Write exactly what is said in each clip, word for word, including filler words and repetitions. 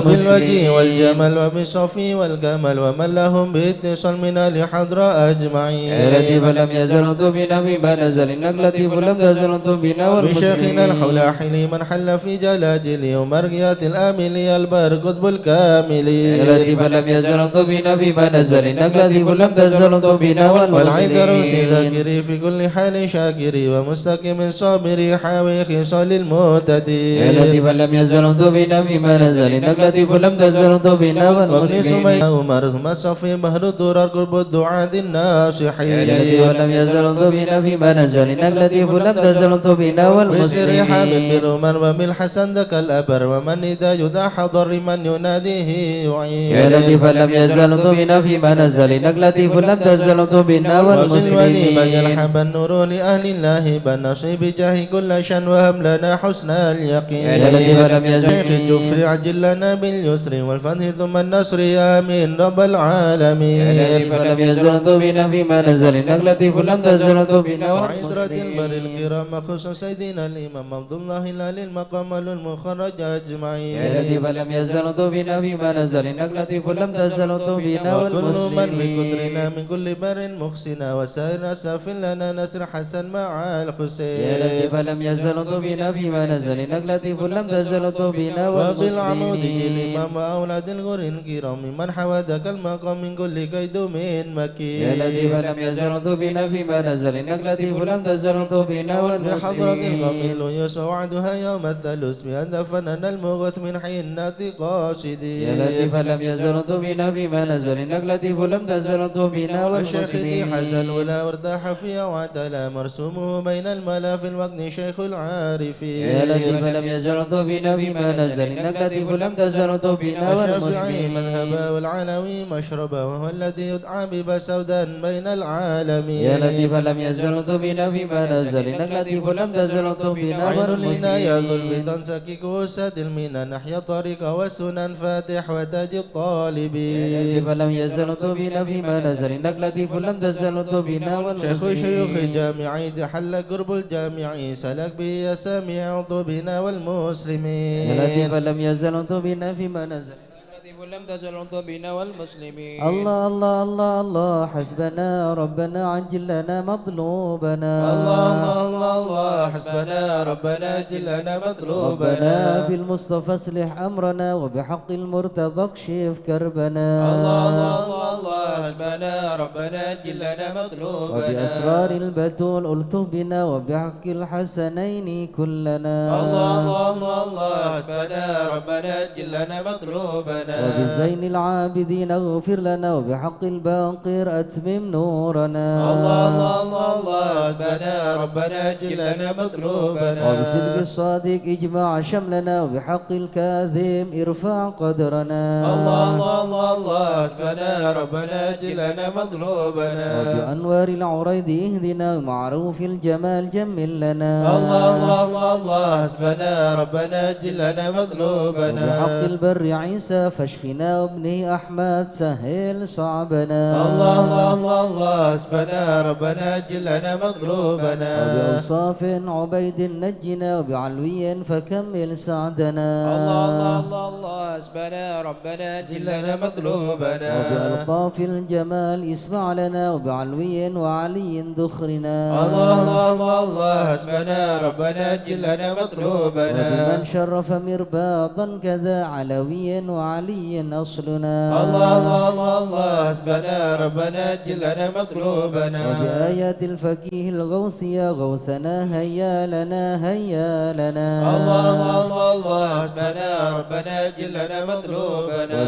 بالوجه والجمال وبالصفي والكمال ومن لهم باتصال من أهل الحضرة أجمعين. يا لطيفا لم يزل انطق بنا فيما نزل، إنك لطيف لم تزل انطق بنا والمسلمين. بشيخنا الحلاحل من حل في جلاجل ومرقيات الآمل البر قطب الكامل. يا لطيفا لم يزل انطق بنا فيما نزل، إنك لطيف لم تزل انطق بنا والمسلمين. والعيدروس ذاكري في كل حال شاكري ومستقيم صابري حاوي خصال المهتدي. يا لطيفا لم يزل انطق بنا فيما نزل، إنك لطيف لم تزل انطق بنا وابن والمسلمين. سمية عمر ثم صفي بحر الدرر قطب الدعاة الناصحين. يا لطيفا لم يزل انطق بنا فيما نزل، إنك لطيف لم تزل انطق بنا والمسلمين. بسر حبيب الأمم وبالحسن ذاك الأبر ومن إذا يدعى حضر لمن يناديه يعين. يا لطيفا لم يزل انطق بنا فيما نزل، إنك لطيف لم تزل انطق بنا والمسلمين. وبالولي بجل حبا نور لأهل الله بن نصيب جاه كل شان وهب لنا حسن اليقين. يا لطيفا لم يزل. شيخ الجفر عجل لنا باليسر والفتح ثم النصر، آمين رب العالمين. يا لطيفا لم يزل انطق بنا فيما نزل، إنك لطيف لم تزل انطق بنا وعترة والمسلمين. البر الكرام خصوصا سيدنا الإمام عبد الله العلي المقام المخرج أجمعين. يا لطيفا لم يزل انطق بنا فيما نزل، إنك لطيف لم تزل انطق بنا وكل من والمسلمين. بقدرنا من كل بر مخصنا وسائر أسافل لنا نصر حسن مع الحسين. يا لطيفا لم يزل انطق بنا فيما نزل، إنك لطيف لم تزل انطق بنا وبالعمود والمسلمين. الإمام وأولاد الغر الكرام من حوى ذاك المقام من كل كيد من مكين. يا لطيفا لم يزل انطق بنا فيما نزل، إنك لطيف لم تزل انطق بنا بحضرة والمسلمين. القوم الليوس ووعدها يوم الثالوث بأن دفننا المغوث من حين قاصدين. يا لطيفا لم يزل انطق بنا فيما نزل، إنك لطيف لم تزل انطق بنا وشيخ والمسلمين. حسن الأولى وارتاح فيها واعتلى مرسومه بين الملا في الوقت شيخ العارفين. يا لطيفا لم يزل انطق بنا فيما نزل، إنك لطيف لم تزل انطق بنا والشافعي والمسلمين. مذهبه والعلوي مشربه وهو الذي يدعى ببسودا بين العالمين. يا لطيفا لم يزل انطق بنا فيما نزل، إنك لطيف لم تزل انطق بنا عين العناية والمسلمين. ذو الفطن سكي كؤوس المنى نحيا الطريق والسنن فاتح وتاج الطالبين. يا لطيفا لم يزل انطق بنا فيما نزل، إنك لطيف لم تزل انطق بنا شيخ شيوخ والمسلمين. جامعي حل قرب الجامع سلك به يا سميع انطق بنا والمسلمين. يا لطيفا لم يزل انطق بنا فيما نزل، إنك لطيف لم تزل انطق بنا والمسلمين. الله، الله، الله، الله، حسبنا ربنا عجل لنا مطلوبنا. الله، الله، الله، الله، حسبنا ربنا عجل لنا مطلوبنا. ربنا بالمصطفى اصلح أمرنا وبحق المرتضى اكشف كربنا. الله، الله، الله، الله، حسبنا ربنا عجل لنا مطلوبنا. وبأسرار البتول ألطف بنا وبحق الحسنين كلنا. الله، الله، الله، الله، حسبنا ربنا عجل لنا مطلوبنا. وبزين العابدين اغفر لنا وبحق الباقر أتمم نورنا. الله، الله، الله، الله، حسبنا ربنا عجل لنا مطلوبنا. وبصدق الصادق اجمع شملنا وبحق الكاظم ارفع قدرنا. الله، الله، الله، الله، حسبنا ربنا عجل لنا مطلوبنا. وبأنوار العريض اهدنا ومعروف الجمال جمل لنا. الله، الله، الله، الله، حسبنا ربنا عجل لنا مطلوبنا. وبحق البر عيسى فاشفنا وابنه أحمد سهل صعبنا. الله، الله، الله، الله، حسبنا ربنا عجل لنا مطلوبنا. وبأوصاف عبيد نجنا وبعلوي فكمل سعدنا. الله، الله، الله، الله، حسبنا ربنا عجل لنا مطلوبنا. وبألطاف الجمال اسمع لنا وبعلوي وعلي ذخرنا. الله، الله، الله، الله، حسبنا ربنا عجل لنا مطلوبنا. وبمن شرف مرباطا كذا علوي وعلي أصلنا. الله، الله، الله، الله، حسبنا ربنا عجل لنا مطلوبنا. وبآيات الفقيه الغوث يا غوثنا هيا لنا، هيا لنا. الله، الله، الله، الله، حسبنا ربنا عجل لنا مطلوبنا.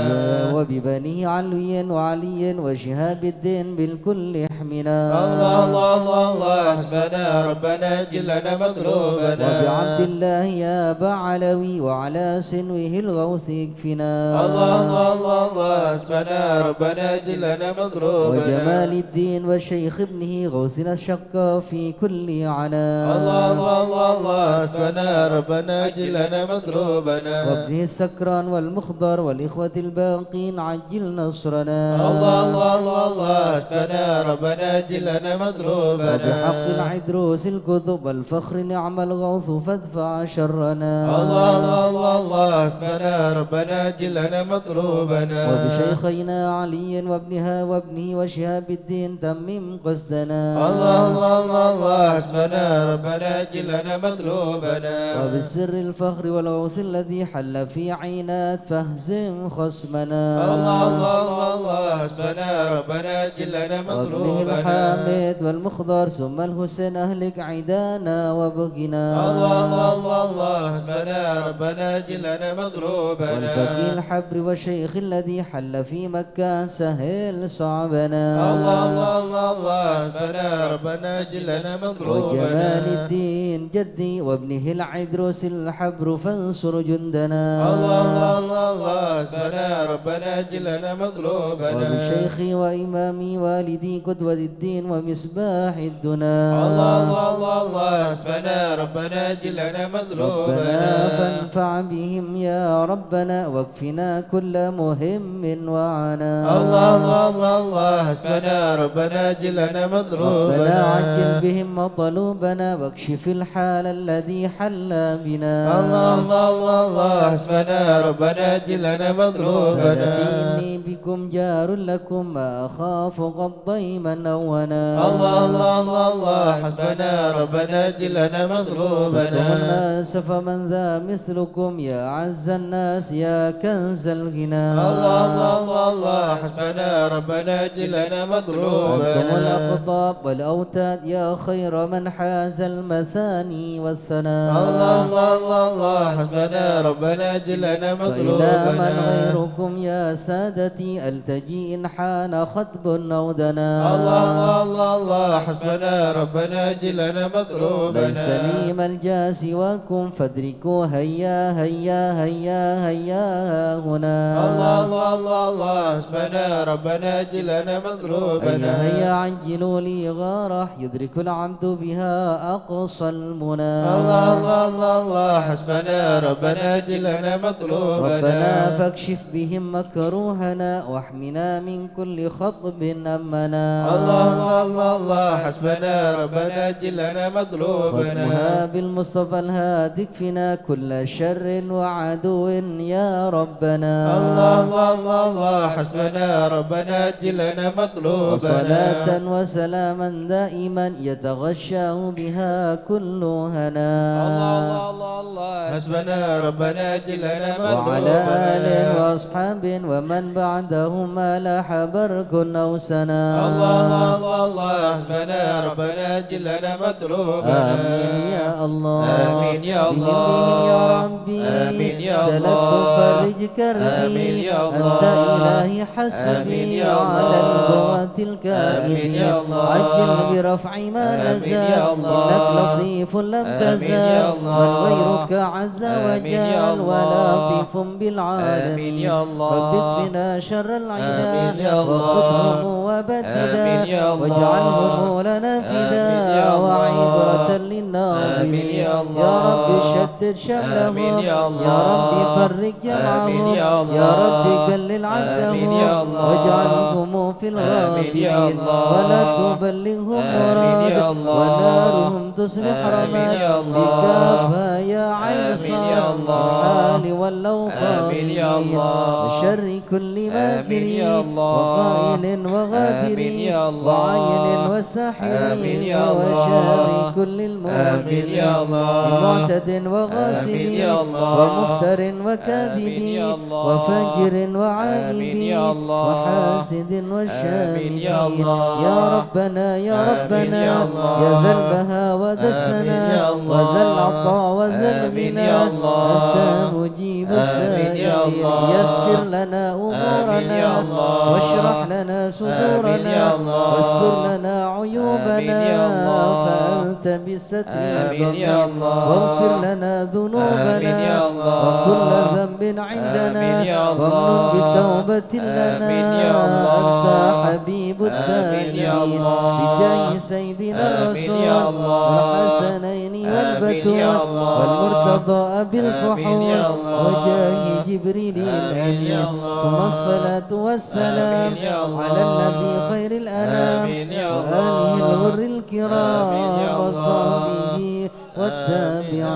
وب-، وببنيه علوي وعلي وشهاب الدين بالكل احمنا. الله، الله، الله، الله، حسبنا ربنا عجل لنا مطلوبنا. وبعبد الله يا أبا علوي وعلى سنوه الغوث اكفنا. الله، الله، الله، الله، حسبنا ربنا عجل لنا مطلوبنا. وجمال الدين والشيخ ابنه غوثنا الشق في كل عنا. الله، الله، الله، الله، حسبنا ربنا عجل لنا مطلوبنا. وابنه السكران والمخضر والإخوة الباقين عجل نصرنا. الله، الله، الله، الله، حسبنا ربنا جل لنا مطلوبنا. وبحق العدروس الكتب والفخر نعم الغوث فادفع شرنا. الله، الله، الله، الله، حسبنا ربنا جل لنا مطلوبنا. وبشيخينا علي وابنها وابنه وشهاب الدين تمم قصدنا. الله، الله، الله، الله، حسبنا ربنا جل لنا مطلوبنا. وبسر الفخر والغوث الذي حل في عينات فاهزم خصمنا. الله، الله، الله، الله، حسبنا ربنا جل لنا وابنه مطلوبنا. الحامد والمخضر ثم الحسين أهلك عدانا وابقنا. الله، الله، الله، الله، حسبنا ربنا جل لنا مطلوبنا. والفقيه الحبر والشيخ الذي حل في مكة سهل صعبنا. الله، الله، الله، الله، حسبنا ربنا جل لنا مطلوبنا. وجمال الدين جدي وابنه العدروس الحبر فانصر جندنا. الله، الله، الله، الله، حسبنا ربنا جل لنا مطلوبنا. وبشيخي وإمامي والدي قدوة الدين ومصباح الدنا. الله، الله، الله، الله، حسبنا ربنا جل لنا مطلوبنا. ربنا فانفع بهم يا ربنا واكفنا كل مهم وعنا. الله، الله، الله، الله، حسبنا ربنا جل لنا مطلوبنا. ربنا عجل بهم مطلوبنا واكشف الحال الذي حل بنا. الله، الله، الله، الله، حسبنا ربنا جل لنا مطلوبنا. سادتي إني بكم جار لكم ما أخاف قد ضيما أو ونا. الله، الله، الله، الله، حسبنا ربنا جل لنا مطلوبنا. ستم الناس فمن ذا مثلكم يا أعز الناس يا كنز الغنى. الله، الله، الله، الله، حسبنا ربنا جل لنا مطلوبنا. أنتم الأقطاب والأوتاد يا خير من حاز المثاني والثناء. الله، الله، الله، الله، حسبنا ربنا جل لنا فإلى من مطلوبنا. غيركم يا سادتي ألتجئ إن حان خطب أو دنا. الله، الله، الله، الله، حسبنا ربنا جل لنا مطلوبنا. ليس لي ملجأ سواكم فادركوا هيا، هيا، هيا، هيا ها هنا. الله، الله، الله، الله، حسبنا ربنا جل لنا مطلوبنا. هيا، هيا عجلوا لي غارة يدرك العبد بها أقصى المنى. الله، الله، الله، الله، حسبنا ربنا جل لنا مطلوبنا. ربنا فاكشف بهم مكروهنا واحمنا من كل خطب أمنا. الله، الله، الله، الله، حسبنا ربنا جل لنا مطلوبنا. ختمها بالمصطفى الهادي اكفنا كل شر وعدو يا ربنا. الله، الله، الله، الله، حسبنا ربنا جل لنا مطلوبنا. وصلاة وسلاما دائما يتغشاه بها كل هنا. الله، الله، الله، الله، حسبنا ربنا جل لنا وعلى مطلوبنا. آل وأصحاب ومن بعدهم ما لاح برق أو سنا. الله، الله، الله، الله، حسبنا ربنا جل لنا مطلوبنا. آمين يا الله. آمين يا الله. بهم يا ربي. آمين يا سلكت الله. فرج كربي. آمين يا الله. أنت إلهي حسبي آمين يا على الله. القوات الكائد. آمين يا الله. عجل برفع ما آمين نزل. يا الله. إنك لطيف لم آمين تزل. يا الله. من غيرك عز آمين يا وجل الله. ولطيف بالعالمين. آمين يا الله. رب اكفنا شر العدا آمين يا الله. وخذهم وبددا آمين يا الله. واجعلهم لنا آمين فدا يا الله. وعبرة للناظرين. آمين يا الله. يا رب شتت شملهم. آمين يا الله. يا رب فرق جمعهم. آمين يا الله. يا رب كلل عدهم. آمين يا الله. واجعلهم في آمين يا الغابرين. الله. ولا تبلغهم آمين يا مراد. الله. ونارهم تصبح آمين رماد. يا الله. بكافى يا عين آمين يا صاد الله. الحال واللوفاضين. آمين يا الله. وشر كل آمين ماكر يا الله. وخائن وغادر آمين يا الله. وعين وساحر آمين يا الله. وشر كل آمين يا الله. معتد وغاصب آمين يا الله. ومفتر وكاذب آمين يا الله. وفاجر وعائب آمين يا الله. وحاسد وشامت آمين يا الله. يا ربنا، يا آمين ربنا، يا الله. يا ذا البهاء وذا آمين السناء يا الله. وذا العطاء وذا آمين الغنى. يا الله. أنت مجيب آمين يا السائلين. الله. يسر لنا آمين يا أمورنا. الله. واشرح لنا آمين صدورنا. يا الله. واستر لنا عيوبنا. آمين يا الله. فأنت بالستر آمين يا العظيم. الله. واغفر لنا ذنوبنا آمين يا الله. وكل ذنب عندنا آمين يا الله. وامنن بتوبة لنا آمين يا الله. أنت حبيب آمين يا التائبين الله. بجاه سيدنا آمين الرسول يا الله. والحسنين آمين يا والبتول الله. والمرتضى أبي آمين يا الفحول الله. وجاه جبريل آمين يا الأمين. الله. ثم الصلاة والسلام آمين يا الله. على النبي خير الأنام آمين يا وآله الله. الغر الكرام آمين يا الله. وصحبه آمين يا الله.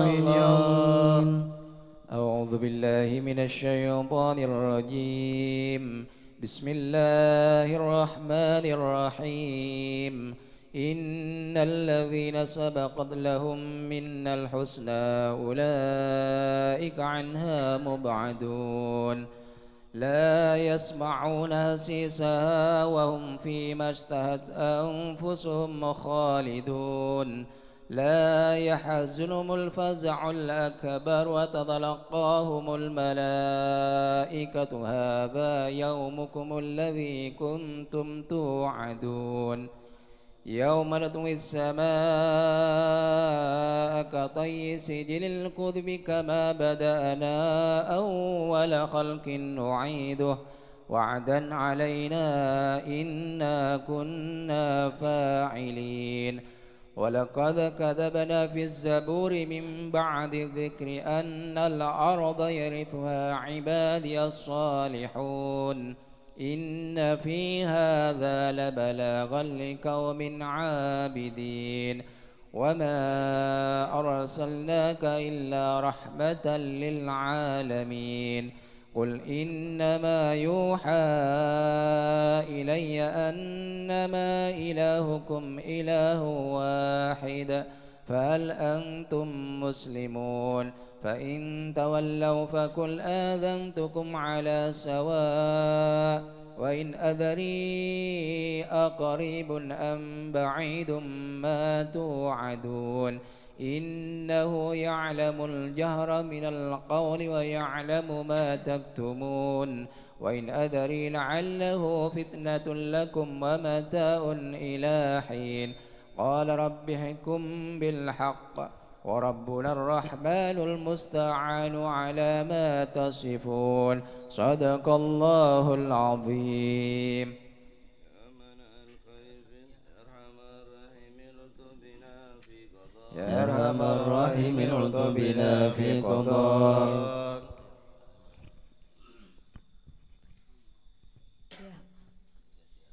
والتابعين. أعوذ بالله من الشيطان الرجيم. بسم الله الرحمن الرحيم. إن الذين سبقت لهم منا الحسنى أولئك عنها مبعدون. لا يسمعون حسيسها وهم فيما اشتهت أنفسهم خالدون. لا يحزنهم الفزع الأكبر وتتلقاهم الملائكة هذا يومكم الذي كنتم توعدون. يوم نطوي السماء كطي السجل للكتب كما بدأنا أول خلق نعيده وعدا علينا إنا كنا فاعلين. ولقد كتبنا في الزبور من بعد الذكر أن الأرض يرثها عبادي الصالحون. إن في هذا لبلاغا لقوم عابدين. وما أرسلناك إلا رحمة للعالمين. قل إنما يوحى إلي أنما إلهكم إله واحد فهل أنتم مسلمون؟ فإن تولوا فقل آذنتكم على سواء وإن أدري أقريب أم بعيد ما توعدون. إنه يعلم الجهر من القول ويعلم ما تكتمون. وإن أدري لعله فتنة لكم ومتاع إلى حين. قال رب احكم بالحق وربنا الرحمن المستعان على ما تصفون. صدق الله العظيم. يا أرحم الراحمين، الطف بنا في قضاء. يا أرحم الراحمين، الطف بنا في قضاء.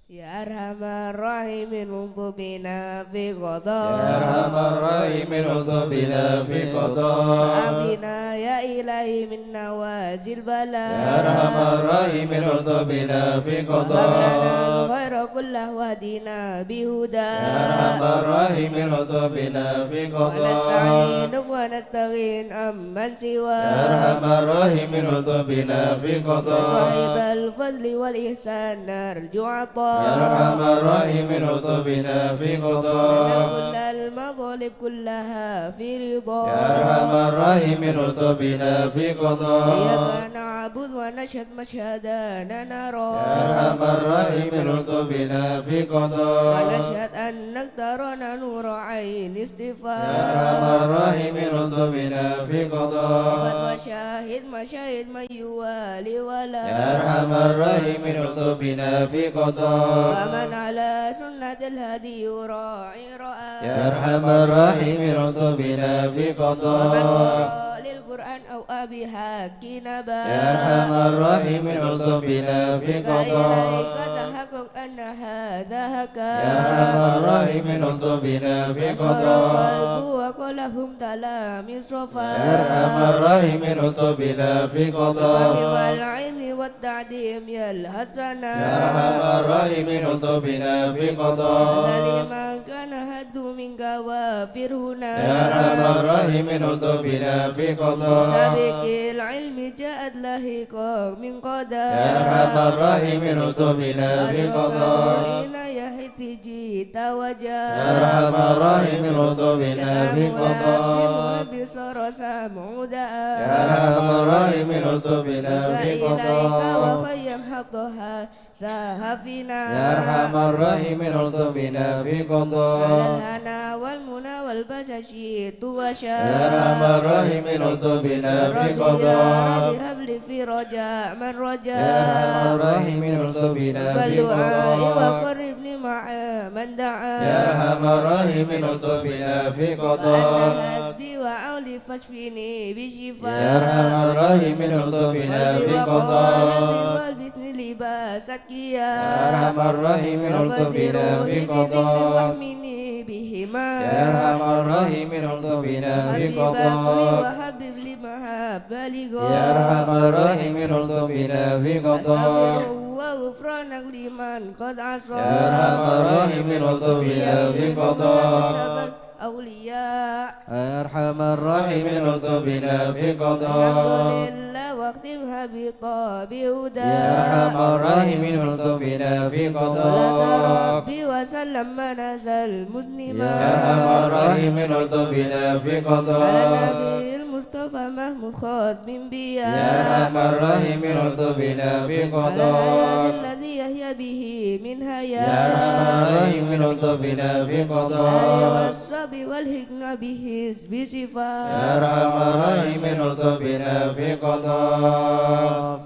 يا أرحم الراحمين، الطف بنا في قضاء. يا أرحم الراحمين، الطف بنا في قضاء. أعفنا يا إلهي من نوازل البلاء. يا أرحم الراحمين، الطف بنا في قضاء. وهب لنا الخير كله واهدنا بهداك. يا أرحم الراحمين، الطف بنا في قضاء. ونستعينك ونستغيث عمن سواك. يا أرحم الراحمين، الطف بنا في قضاء. يا صاحب الفضل والإحسان نرجو عطاك. يا أرحم الراحمين، الطف بنا في قضاء. لنا كل المطالب كلها في رضاك. يا أرحم الراحمين، الطف بنا في قضاء. إياك نعبد ونشهد مشهدنا نرى. يا أرحم الراحمين، الطف بنا في قضاء. ونشهد أنك ترانا نور عين اصطفاك. يا أرحم الراحمين، الطف بنا في قضاء. وشاهد مشاهد من يوالي ولا. يا أرحم الراحمين، الطف بنا في قضاء. ومن على سنة الهدي يراعي رآه. يا أرحم الراحمين، الطف بنا في قضاء. ومن قرأ للقرآن أو أبي حق نبا. يا أرحم الراحمين، الطف بنا في قضاء. فإليك تحقق أن هذا حقا. يا أرحم الراحمين، الطف بنا في قضاء. صار قلبه وقلبهم تلا من صفا. يا أرحم الراحمين، الطف بنا في قضاء. والعلم والتعليم يلهثنا. يا أرحم الراحمين، الطف بنا في قضاء. لمن كان حظه منك وافر هنا. يا أرحم الراحمين، الطف بنا في قضاء. سابق العلم جاءت لاحقا من قدم. يا أرحم الراحمين، الطف بنا في قضاء. حيث جئت وجاء. يا أرحم الراحمين، الطف بنا في قضاء. بمحب صار سمع دعاء. يا أرحم الراحمين، الطف بنا في إليك قضاء. وخيم حقها سهفنا. يا أرحم الراحمين، الطف بنا في قضاء. على الهنا والمنى والبشر شئت وشاء. يا أرحم الراحمين، الطف بنا في قضاء. يا رب هب لي في رجاء من رجا. يا أرحم الراحمين، الطف بنا في قضاء. وقربني مع من دعا. يا أرحم الراحمين، الطف بنا في قضاء. وأنت حسبي وعولي فاشفني بالشفاء. يا أرحم الراحمين، الطف بنا في قضاء. والبسني لباس التقيا. يا أرحم الراحمين، الطف بنا في قضاء. واحمني بهما. يا أرحم الراحمين، الطف بنا في قضاء. وحبب لي محبة لقاء. يا أرحم الراحمين، الطف بنا في قضاء. أستغفر الله غفرانك لمن قد عصى. يا أرحم الراحمين، الطف بنا في قضاء. أولياء. يا أرحم الراحمين، الطف بنا في قضاء. الحمد لله واختمها بطاب هدى. يا أرحم الراحمين، الطف بنا في قضاء. صلاة ربي وسلام ما نزل مسلما. يا أرحم الراحمين، الطف بنا في قضاء. على النبي المصطفى محمود خاتم الأنبياء. يا أرحم الراحمين، الطف بنا في قضاء. على الهادي الذي يحيا به من حياء. يا أرحم الراحمين، الطف بنا في قضاء. والصبي والحكمة بحزب صفاء. يا أرحم الراحمين، الطف بنا في قضاء.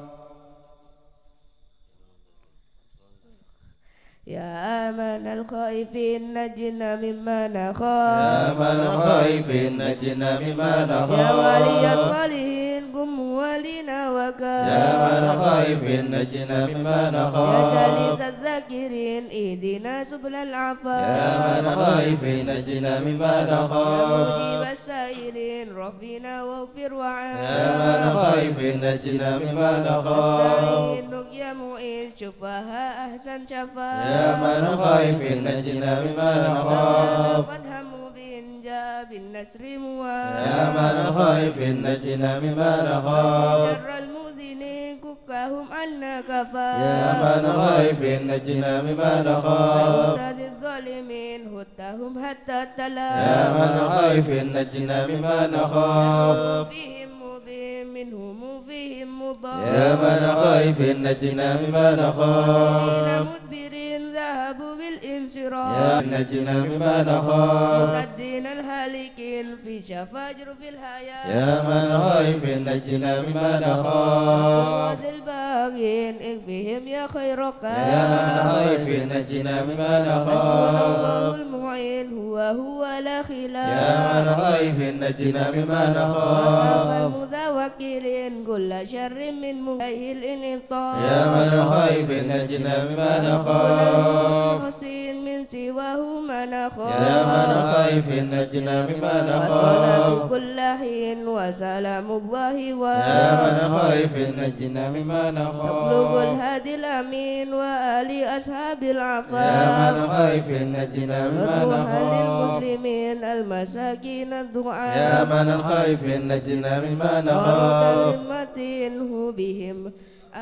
يا أمان الخائفين نجنا مما نخاف. يا أمان الخائفين نجنا مما نخاف. يا ولي الصالحين قم والينا وكاف. يا أمان الخائفين نجنا مما نخاف. يا جليس الذاكرين اهدنا سبل العفاف. يا أمان الخائفين نجنا مما نخاف. يا مجيب السائلين ربنا واغفر وعاف. يا أمان الخائفين نجنا مما نخاف. نستعينك يا معين شفاها أحسن شفاء. يا أمان الخائفين نجنا مما نخاف. فتح مبين جاء بالنصر موافق. يا أمان الخائفين نجنا مما نخاف. شر المؤذنين كفهم عنا كفاف. يا أمان الخائفين نجنا مما نخاف. المعتدي الظالمين هدهم حتى التلف. يا أمان الخائفين نجنا مما نخاف. فيهم مبين منهم فيهم مضاف. يا أمان الخائفين نجنا مما نخاف. الذين مدبرين ذهبوا بالانصراف. يا نجنا مما نخاف. متدين الهالكين في شفاجر في الحياة. يا أمان الخائفين نجنا مما نخاف. وذي الباغين اكفهم يا خير كاف. يا أمان الخائفين نجنا مما نخاف. حسبنا الله المعين هو هو لا خلاف. يا أمان الخائفين نجنا مما نخاف. وكفى المتوكلين كل شر من مجاهل إن اطاع. يا أمان الخائفين نجنا مما نخاف. حسين من سواه ما نخاف. يا أمان الخائفين نجنا مما نخاف. وصلاة كل حين وسلام الله و يا أمان الخائفين نجنا مما نخاف. تبلغ الهادي الأمين وآل أصحاب العفاف. يا أمان الخائفين نجنا مما نخاف. للمسلمين المساكين الضعاف. يا أمان الخائفين نجنا مما نخاف. وأنت من متينه بهم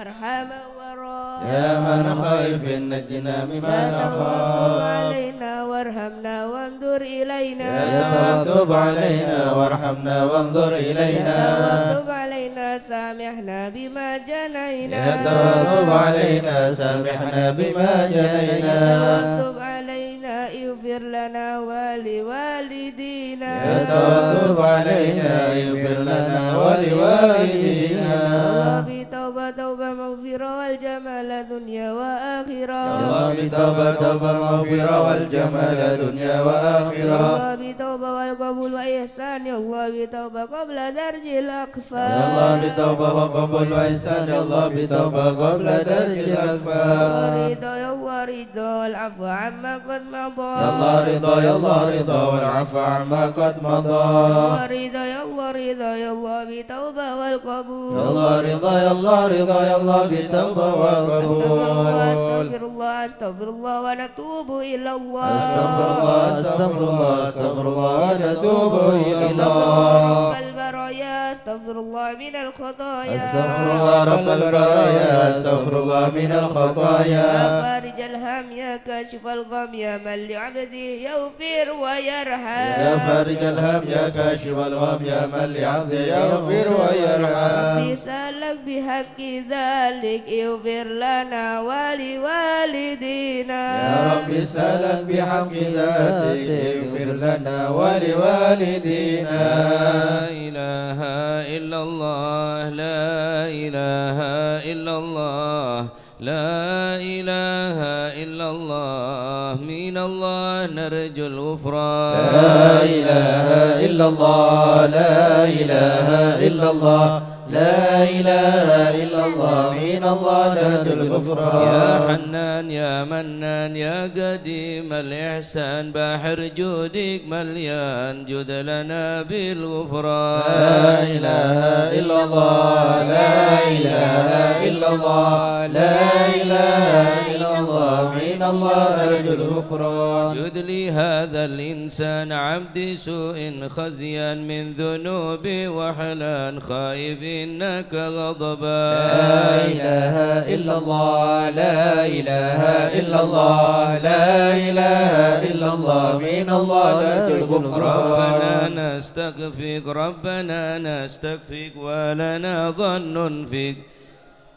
أرحم الورى. يا أمان الخائفين نجنا مما نخاف. يا تواب تب علينا وارحمنا وانظر إلينا. يا تواب تب علينا وارحمنا وانظر إلينا. يا تواب تب علينا سامحنا بما جنينا. يا تواب تب علينا سامحنا بما جنينا. يا تواب تب علينا اغفر لنا ولوالدينا. يا تواب تب علينا اغفر لنا ولوالدينا. يا الله بتوبة توبة مغفرة والجمال دنيا وآخرة. يا الله بتوبة توبة مغفرة والجمال دنيا وآخرة. يا الله بتوبة والقبول وإحسان. يا الله بتوبة قبل درج الأكفان. يا الله بتوبة وقبول وإحسان. يا الله بتوبة قبل درج الأكفان. رضا يا الله رضا والعفو عما قد مضى. يا الله رضا، يا الله رضا والعفو عما قد مضى. رضا يا الله رضا يا الله بتوبة والقبول. يا الله رضا، يا الله رضا يا الله بتوبة والقبول. أستغفر الله، أستغفر الله، أستغفر الله ونتوب إلى الله. أستغفر الله، أستغفر الله، أستغفر الله ونتوب إلى الله. البرايا، أستغفر الله من الخطايا. أستغفر الله رب البرايا، أستغفر الله من الخطايا. يا فارج الهم، يا كاشف الغم، يا من لعبده يغفر ويرحم. يا فارج الهم، يا كاشف الغم، يا من لعبده يغفر ويرحم. ربي سألك بحق ذلك اغفر لنا ولوالدينا. يا رب سألك بحق ذاتك اغفر لنا ولوالدينا. لا إله إلا الله، لا إله إلا الله، لا إله إلا الله، من الله نرجو الغفران. لا إله إلا الله، لا إله إلا الله، لا إله إلا الله، من الله نرجو الغفران. يا حنان، يا منان، يا قديم الإحسان، بحر جودك مليان، جد لنا بالغفران. لا إله إلا الله، لا إله إلا الله، لا إله إلا الله، من الله نرجو الغفران. جد لهذا الإنسان عبد سوء خزيا، من ذنوب وحلا خائف إنك غضبان. لا إله إلا الله، لا إله إلا الله، لا إله إلا الله، من الله نرجو الغفران. ربنا نستغفرك، ربنا نستغفرك، ولنا ظن فيك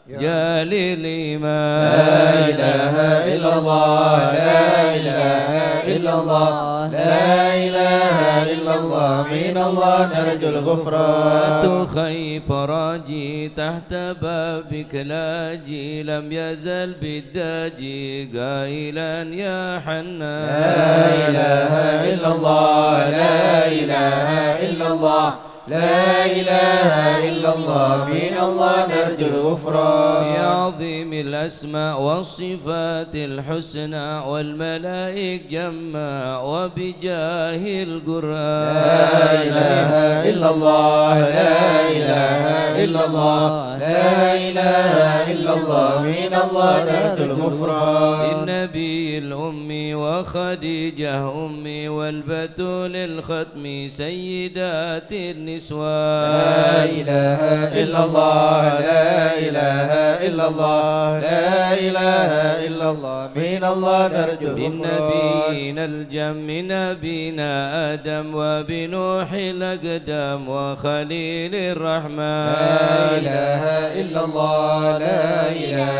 جليل الإيمان. لا إله إلا الله، لا إله إلا الله، لا إله إلا الله، من الله نرجو الغفران. تخيب راجي تحت بابك لاجي، لم يزل بالداجي قائلا يا حنان. لا إله إلا الله، لا إله إلا الله، لا إله إلا الله، من الله نرجو الغفران. بعظيم الأسماء والصفات الحسنى والملائك جمع وبجاه القرآن. لا إله إلا الله، لا إله إلا الله، لا إله إلا الله، من الله نرجو الغفران. بالنبي الأمي وخديجة أمي والبتول الختم سيدات النسوان. لا إله إلا الله، لا إله إلا الله، لا إله إلا الله، من الله نرجو الغفران. بالنبيين الجم من أبينا آدم وبنوح الأقدم وخليل الرحمن. لا إله إلا الله، لا إله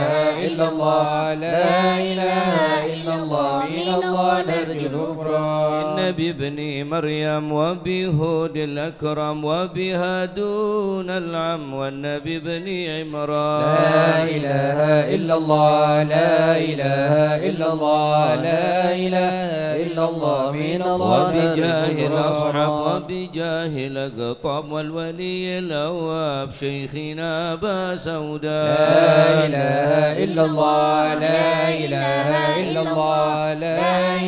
إلا الله، لا إله إلا الله، من الله نرجو الغفران. بالنبي ابن مريم وبهود الأكرم وبهارون العم والنبي ابن عمران. لا إله إلا الله، لا إله إلا الله، لا إله إلا الله، من الله نرجو الغفران. وبجاه الأصحاب وبجاه الأقطاب والولي الأواب شيخنا أبا سوداء. لا إله إلا الله، لا إله إلا الله، لا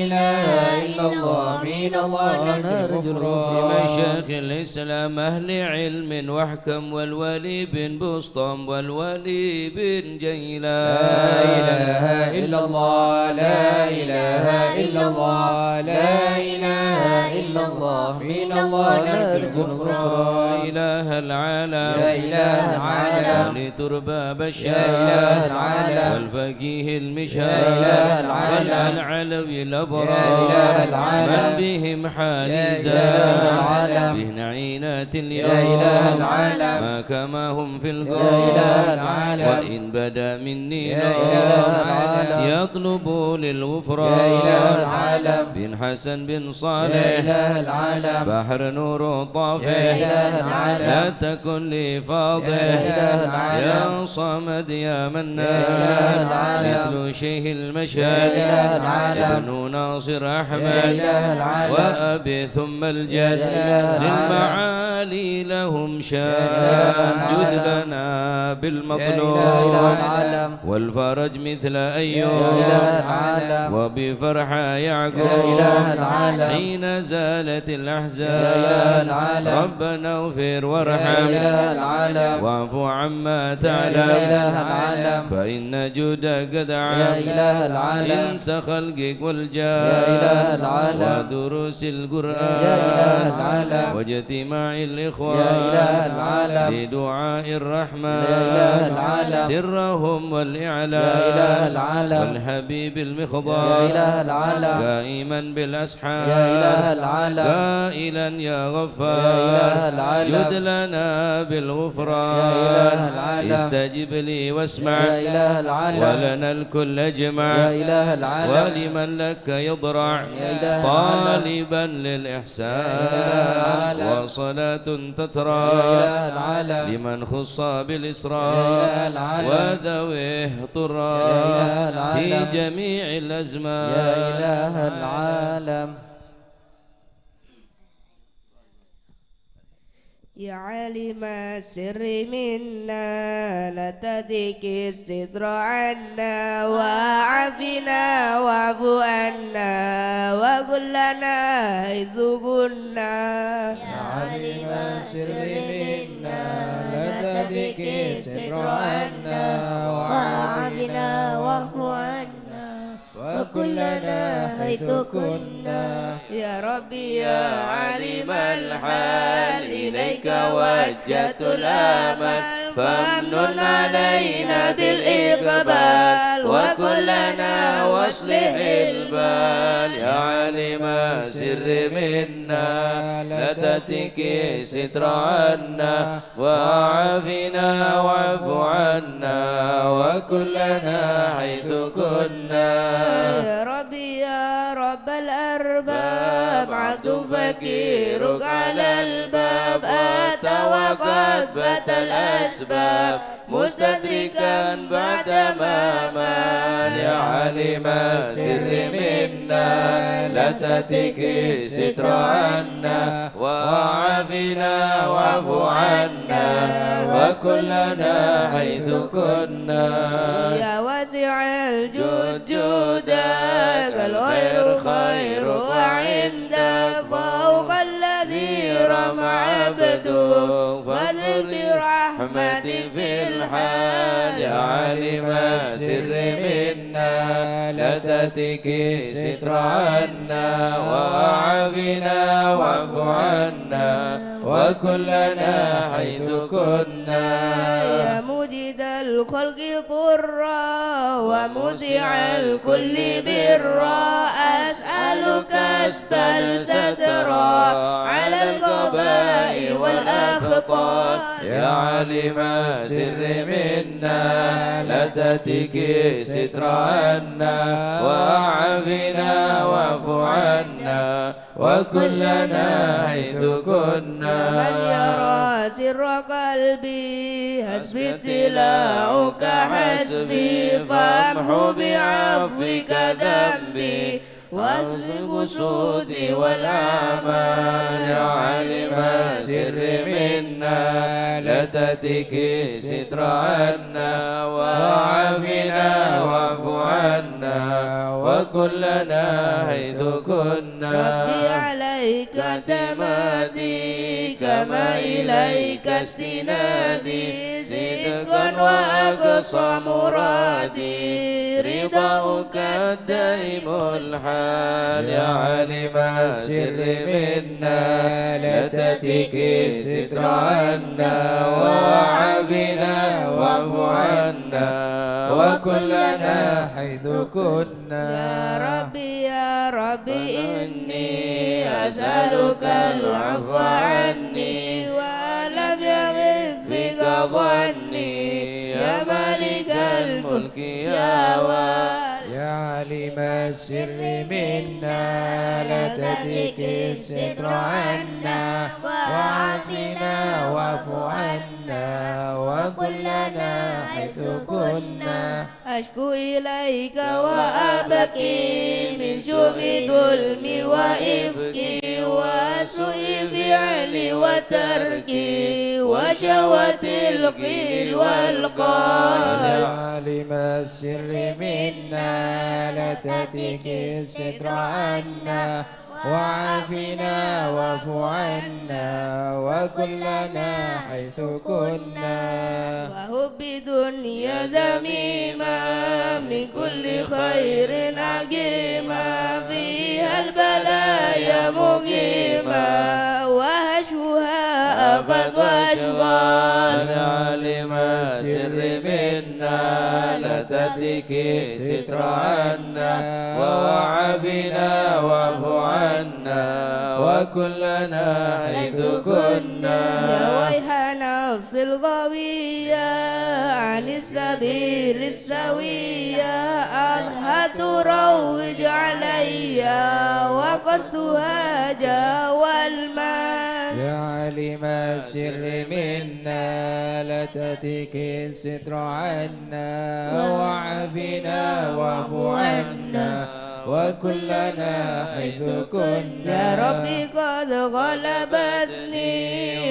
إله إلا الله، من الله نرجو الغفران. بمشايخ الإسلام أهل علم وحكم والولي بن بسطام والولي بن جيلان. لا إله إلا الله، لا إله إلا الله، لا إله إلا الله، من الله نرجو الغفران. إله العالم، يا إله العالم، ولتربى يا إله العالم، والفقيه المشار، يا إله العالم، والعلوي الأبرار، يا إله العالم، من بهم حال يا إله العالم، بهن عينات اليوم، يا إله العالم، ما كما هم في القوم، يا إله العالم، وإن بدا مني يا إله العالم، يطلب للغفران، يا إله العالم، بن حسن بن صالح، يا إله العالم، بحر نور طافح، يا إله العالم، لا تكن لي فاضح، يا إله العالم، يا صمد يا منان، يا إله العالم، مثل شيخ المشايخ، يا إله العالم، ابن ناصر أحمد، يا إله العالم، وأبي ثم الجد، يا إله العالم، للمعالي لهم شان، يا إله العالم، جد لنا بالمطلوب، يا إله العالم. والفرج مثل أيوب يا إله العالم. وبفرحة يعقوب يا إله العالم. حين زالت الأحزان يا إله العالم. ربنا اغفر وارحم يا إله العالم. واعف عما تعلم يا إله العالم. فإن جودك قد عم يا إله العالم. إنس خلقك والجان يا إله العالم. ودروس القرآن يا إله العالم. واجتماع الإخوان يا إله العالم. لدعاء الرحمن يا إله العالم. سرهم والإعلان يا إله العالم. والحبيب المخضر يا إله العالم. قائما بالأسحار يا إله العالم. قائلا يا غفار يا إله العالم. جد لنا بالغفران يا إله العالم. استجب لي واسمع يا إله العالم. ولنا الكل اجمع يا إله العالم. ولمن لك يضرع يا إله العالم. طالبا للإحسان يا إله العالم. وصلاة تترى يا إله العالم. لمن خص بالإسراء يا إله العالم. وذويه طرا يا إله العالم. في جميع الأزمان يا إله العالم. يا عالم السر منا لا تترك الستر عنا وعافنا واعف عنا وكن لنا حيث كنا. يا عالم السر منا لا تترك الستر عنا وعافنا واعف عنا وكن لنا حيث كنا. يا ربي يا عليم الحال، إليك وجهت الآمال، فامنن علينا بالإقبال، وكن لنا واصلح البال. يا عالم السر منا، لا تترك الستر عنا، وعافنا واعف عنا وكن لنا حيث كنا. يا ربي يا رب الأرباب، عبد فقيرك على الباب، أتى وقد بات الأسباب، مستدركا بعد ما مال. يا عالم السر منا، لا تترك الستر عنا، وعافنا واعف عنا، وكن لنا حيث كنا. يا واسع الجود جودك، الخير خيرك عندك، فوق الذي رام عبدك، فاذكر برحمتك في الحال. يا عالم السر منا، لا تترك الستر عنا، وعافنا واعف عنا، وكن لنا حيث كنا. يا موجد الخلق طرا، وموسع الكل برا، أسألك أسبل سترا على القضاء والأخطار. يا عالم السر منا، لا تترك الستر عنا، وعافنا واعف عنا، وكن لنا حيث كنا. من يرى سر قلبي، حسبي ابتلاؤك حسبي، فامحو بعفوك ذنبي، وأصلح قصودي والأعمال. يا عالم السر منا، لا تترك الستر عنا، وعافنا واعف عنا، وكن لنا حيث كنا. ربي عليك اعتمادي، كما إليك استنادي، صدقا وأقصى مرادي، رضاؤك الدائم الحال. يا عالم السر منا، لا تترك الستر عنا، وعافنا واعف عنا، وكن لنا حيث كنا. يا ربي يا ربي إني أسألك العفو عني، ولم يغف بك ظني، يا مالك الملك يا وال. يا عالم السر منا، لا تترك الستر عنا، وعافنا واعف عنا، وكن لنا حيث كنا. أشكو إليك وأبكي من سوء ظلمي وإفكي، وسوء الفعل والترك وشهوة القيل والقال. يا عالم السر منا لا تترك الستر عنا وعافنا واعف عنا وكن لنا حيث كنا. وحب الدنيا ذميمة من كل خير عقيمة فيها البلايا مقيمة وحشوها آفات وأشغال. يا عالم السر منا لا تترك الستر عنا وعافنا واعف عنا وكن لنا حيث كنا. يا ويح نفسي الغاوية عن السبيل السوية، أرهت تروج علي وقصدها جوى المال. يا عالم السر منا لا تترك الستر عنا وعافنا واعف عنا وكن لنا حيث كنا. يا ربي قد غلبتني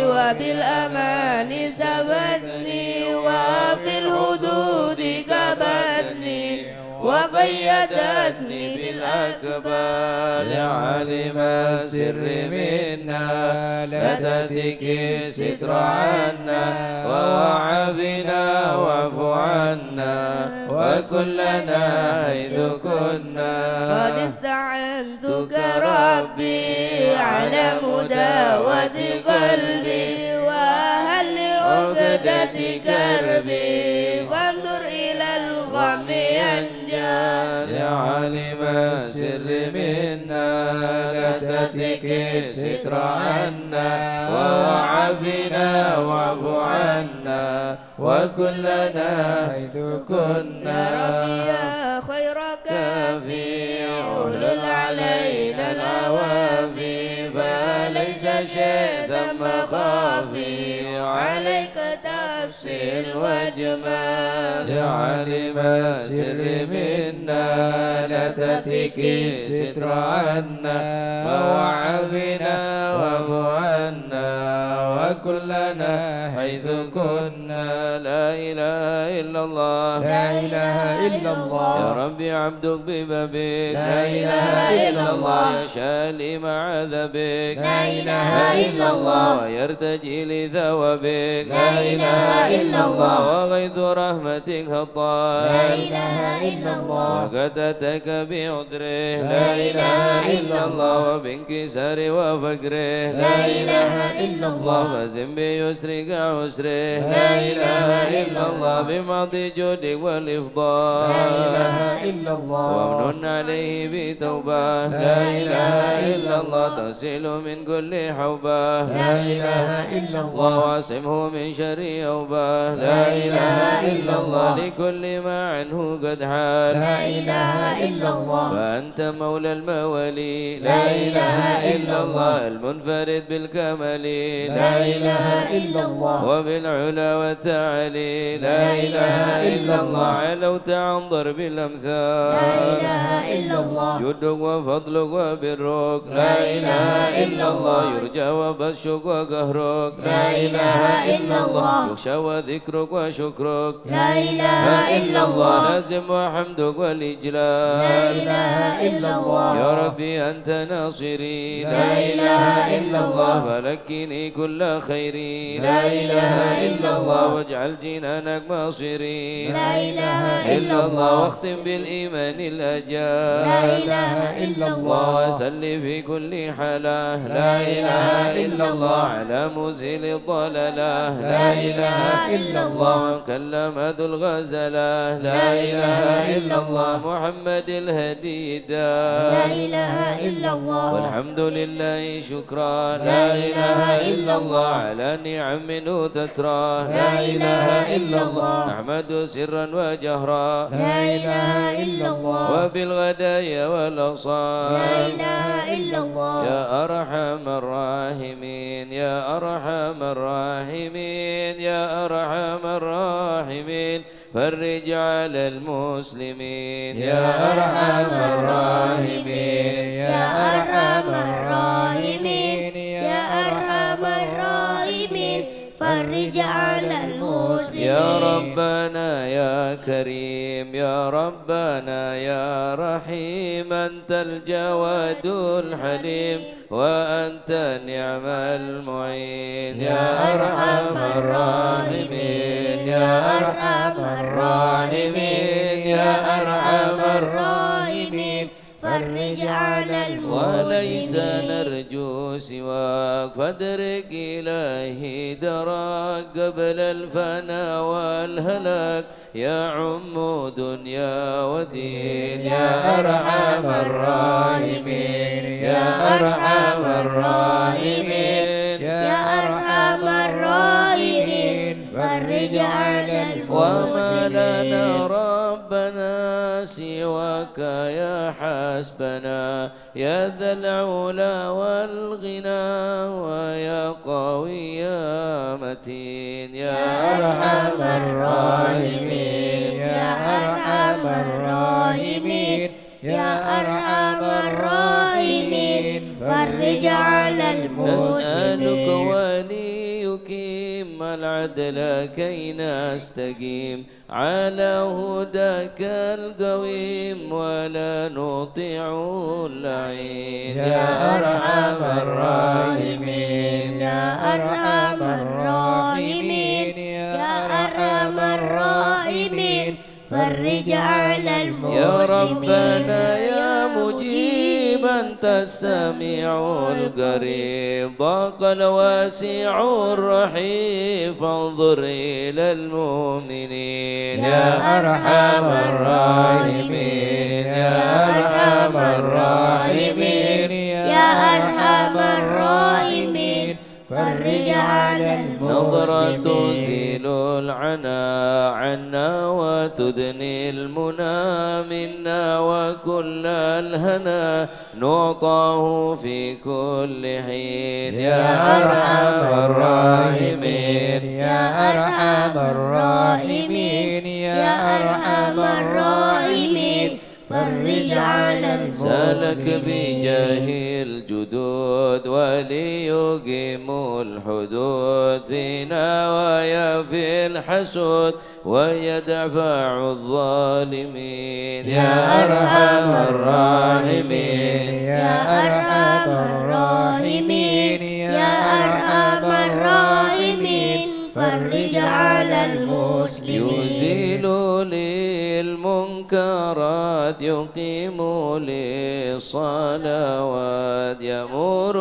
وبالأمان سبتني وفي الحدود كبتني وقيدتني بالأكبال. يا عالم السر منا لا تترك الستر عنا وعافنا واعف عنا وكن لنا حيث كنا. قد استعنتك ربي على مداواة قلبي وحل عقدة كربي فانظر إلى الغم ينجلي. يا عالم السر منا لا تترك الستر عنا وعافنا واعف عنا وكن لنا حيث كنا. يا ربي يا خير كافي، احلل علينا العوافي، فليس شيء ثم خافي، عليك تفصيل وإجمال. يا عالم السر منا لا تترك الستر عنا وعافنا واعف عنا وكن لنا حيث كنا. لا إله إلا الله. لا إله إلا الله. يا ربي عبدك ببابك. لا إله إلا الله. يشاء لي مع عذابك. لا إله إلا الله. ويرتجي لي ثوابك. لا إله إلا الله. وغيث رحمتك هطال. لا إله إلا الله. وقد أتاك بعذره. لا إله إلا الله. وبانكساره وفقره. لا إله إلا الله. وزن بيسرك عسره. لا إله إلا الله. بمحض جودك والإفضال. لا إله إلا الله. وامنن عليه بتوبة. لا إله إلا الله. تصل من كل حوبة. لا إله إلا الله. واعصمه من شر أوبة. لا إله إلا الله. لكل ما عنه قد حال. لا إله إلا الله. فأنت مولى الموالي. لا إله إلا الله. المنفرد بالكمال. لا إله إلا الله. وبالعلا والتعالي. لا إله إلا الله. علوت عن ضرب الأمثال. لا إله إلا الله. جودك وفضلك وبرك. لا إله إلا الله. يرجى وبطشك وقهرك. لا إله إلا الله. يخشى وذكرك وشكرك. لا إله إلا الله. لازم وحمدك والإجلال. لا إله إلا الله. يا ربي أنت ناصري. لا إله إلا الله. فلكني كل خيري. لا إله إلا الله. واجعل جنانك مصيري. لا إله إلا الله. واختم بالإيمان الأجل. لا إله إلا الله. وصل في كل حالة. لا إله إلا الله. على مزيل الضلالة. لا إله إلا الله. كلم ذو الغزالة. لا إله إلا الله. محمد الهدي لا إله إلا الله. والحمد لله شكرا. لا إله إلا الله. على نعم منه تترى. لا إله إلا الله. نحمد سرا وجهرا. لا إله إلا الله. وبالغدايا والأصال. لا إله إلا الله. يا أرحم الراحمين، يا أرحم الراحمين، يا أرحم الراحمين. فرج على المسلمين يا أرحم الراحمين، يا أرحم الراحمين، يا أرحم الراحمين، فرج على المسلمين. يا ربنا يا كريم، يا ربنا يا رحيم، أنت الجواد الحليم، وأنت نعم المعين. يا أرحم الراحمين، يا أرحم الراحمين، يا أرحم الراحمين، فرج على المسلمين. وليس نرجو سواك، فادرك إلهي دراك قبل الفنا والهلاك. يعم دنيا ودين، يا أرحم الراحمين، يا أرحم الراحمين، يا أرحم الراحمين، فرج على المسلمين. وما لنا ربنا سواك يا حسبنا، يا ذا العلا والغنى، ويا قوي يا متين، يا أرحم الراحمين، يا أرحم الراحمين، يا أرحم الراحمين، فرج على المسلمين. نسألك وليقيم العدل كي نستقيم على هداك القويم ولا نطيع اللعين. يا أرحم الراحمين، يا أرحم الراحمين، يا أرحم الراحمين، فرج على المسلمين. يا ربنا يا مجيب، أنت السميع القريب، ضاق الواسع الرحيم، فانظر إلى المؤمنين. يا أرحم الراحمين، يا أرحم الراحمين، يا أرحم الراحمين، فرج على المسلمين. نظرة تزيل العنا عنا وتدني المنى منا، وكل الهنا نعطاه في كل حين. يا أرحم الراحمين، يا أرحم الراحمين، يا أرحم الراحمين، فرج على المسلمين. سالك بجاه الجدود وليقيموا الحدود فينا ويا في الحسود، ويدفع الظالمين. يا أرحم الراحمين، يا أرحم الراحمين، يا أرحم الراحمين، فرج على المسلمين. يزيل للمنكرات، يقيم للصلوات، يأمر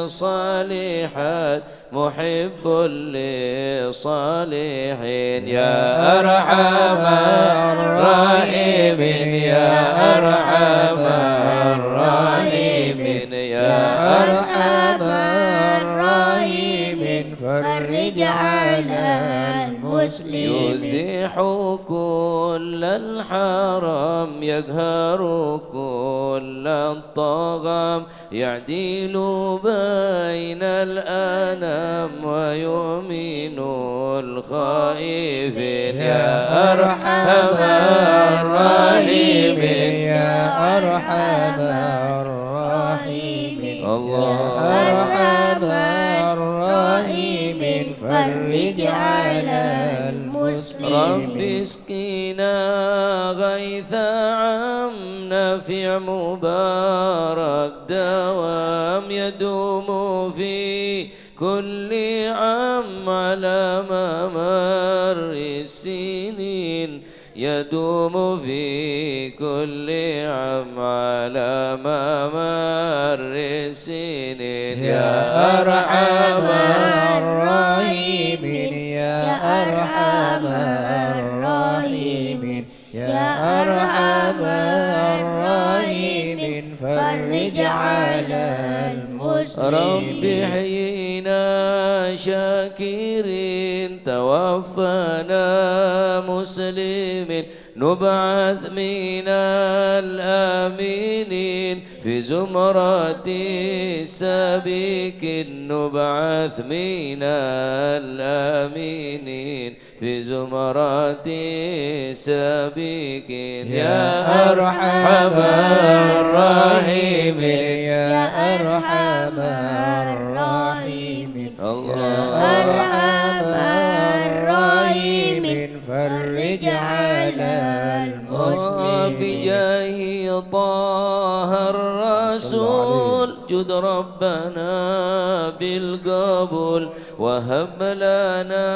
بالصالحات، محب للصالحين. يا أرحم الراحمين، يا أرحم الراحمين، يا أرحم الراحمين، فرج على المسلمين. يزيح كل الحرام، يقهر كل الطغام، يعدل بين الأنام ويؤمن الخائفين. يا أرحم الراحمين، يا أرحم الراحمين، الله. يا أرحم الراحمين، فرج على المسلمين. رب اسقنا غيثا عم نافع مبارك دوام، يدوم في كل عام على ممر السنين، يدوم في كل عام على ممر السنين. يا أرحم الراحمين، يا أرحم الراحمين، يا أرحم الراحمين، فرج على المسلمين. رب احينا شاكرين، توفنا مسلمين، نبعث من الآمنين في زمرة السابقين، نبعث من الآمنين في زمرة السابقين. يا أرحم الراحمين. يا أرحم الراحمين. الله. يا أرحم الراحمين. فرج على المسلمين. بجاه طه الرسول جد ربنا بالقبول، وهب لنا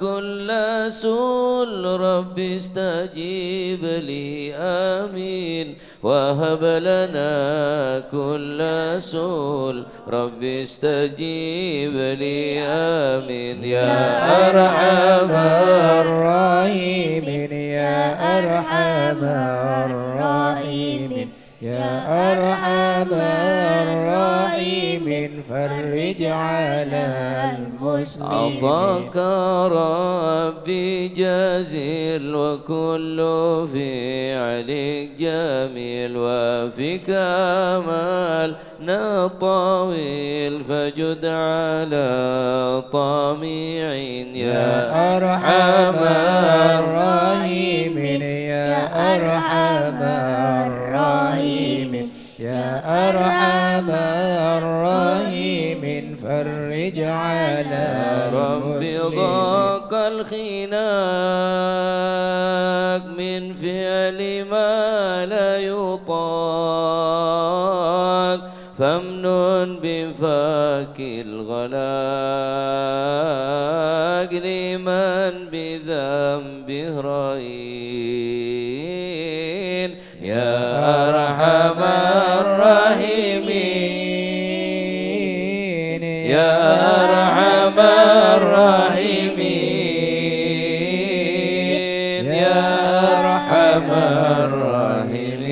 كل سؤل رب استجب لي آمين. وهب لنا كل سؤل رب استجب لي آمين. يا أرحم الراحمين. يا أرحم الراحمين. يا أرحم الراحمين. فرج على المسلمين. عطاك ربي جزيل، وكل فعلك جميل، وفيك أملنا طويل، فجد على طامعين. يا أرحم الراحمين. يا أرحم الراحمين. يا أرحم الراحمين. فرج على رب المسلمين. ضاق الخناق من فعل ما لا يطاق، فامنن بفك الغلاق لمن بذنبه رهين. يا أرحم الراحمين. يا أرحم الراحمين. يا أرحم الراحمين.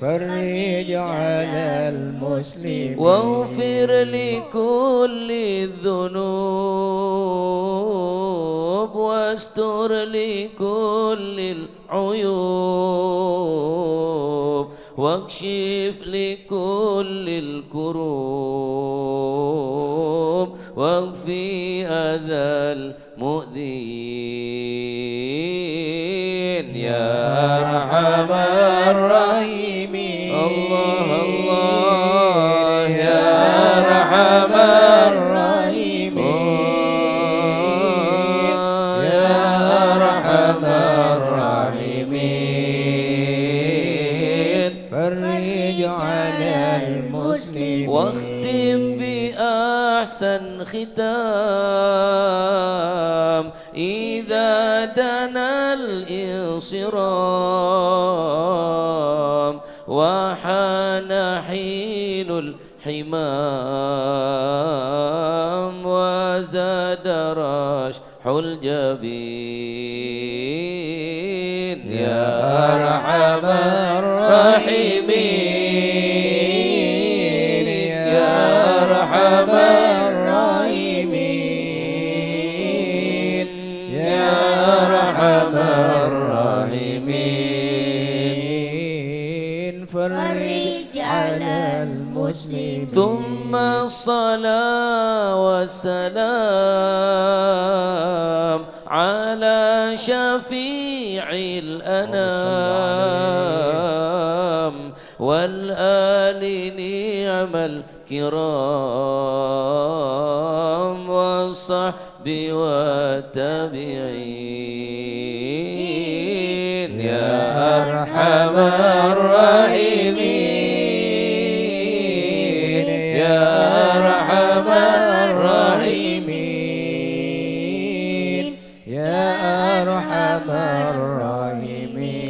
فرج على المسلمين. واغفر لكل الذنوب واستر لكل العيوب واكشف لكل الكروب واكف أذى المؤذين. يا أرحم الراحمين. الله، الله. يا أرحم الراحمين. يا أرحم الراحمين. فرج على المسلمين. واختم بأحسن ختام إذا دنا الانصرام وحان حين الحمام وزاد رشح الجبين. يا أرحم الراحمين. يا أرحم الراحمين. يا أرحم الراحمين. فرج على المسلمين. ثم الصلاة والسلام على شفيع الأنام والآل نعم الكرام والصحب والتابعين. يا أرحم الراحمين. يا أرحم الراحمين. يا أرحم الراحمين.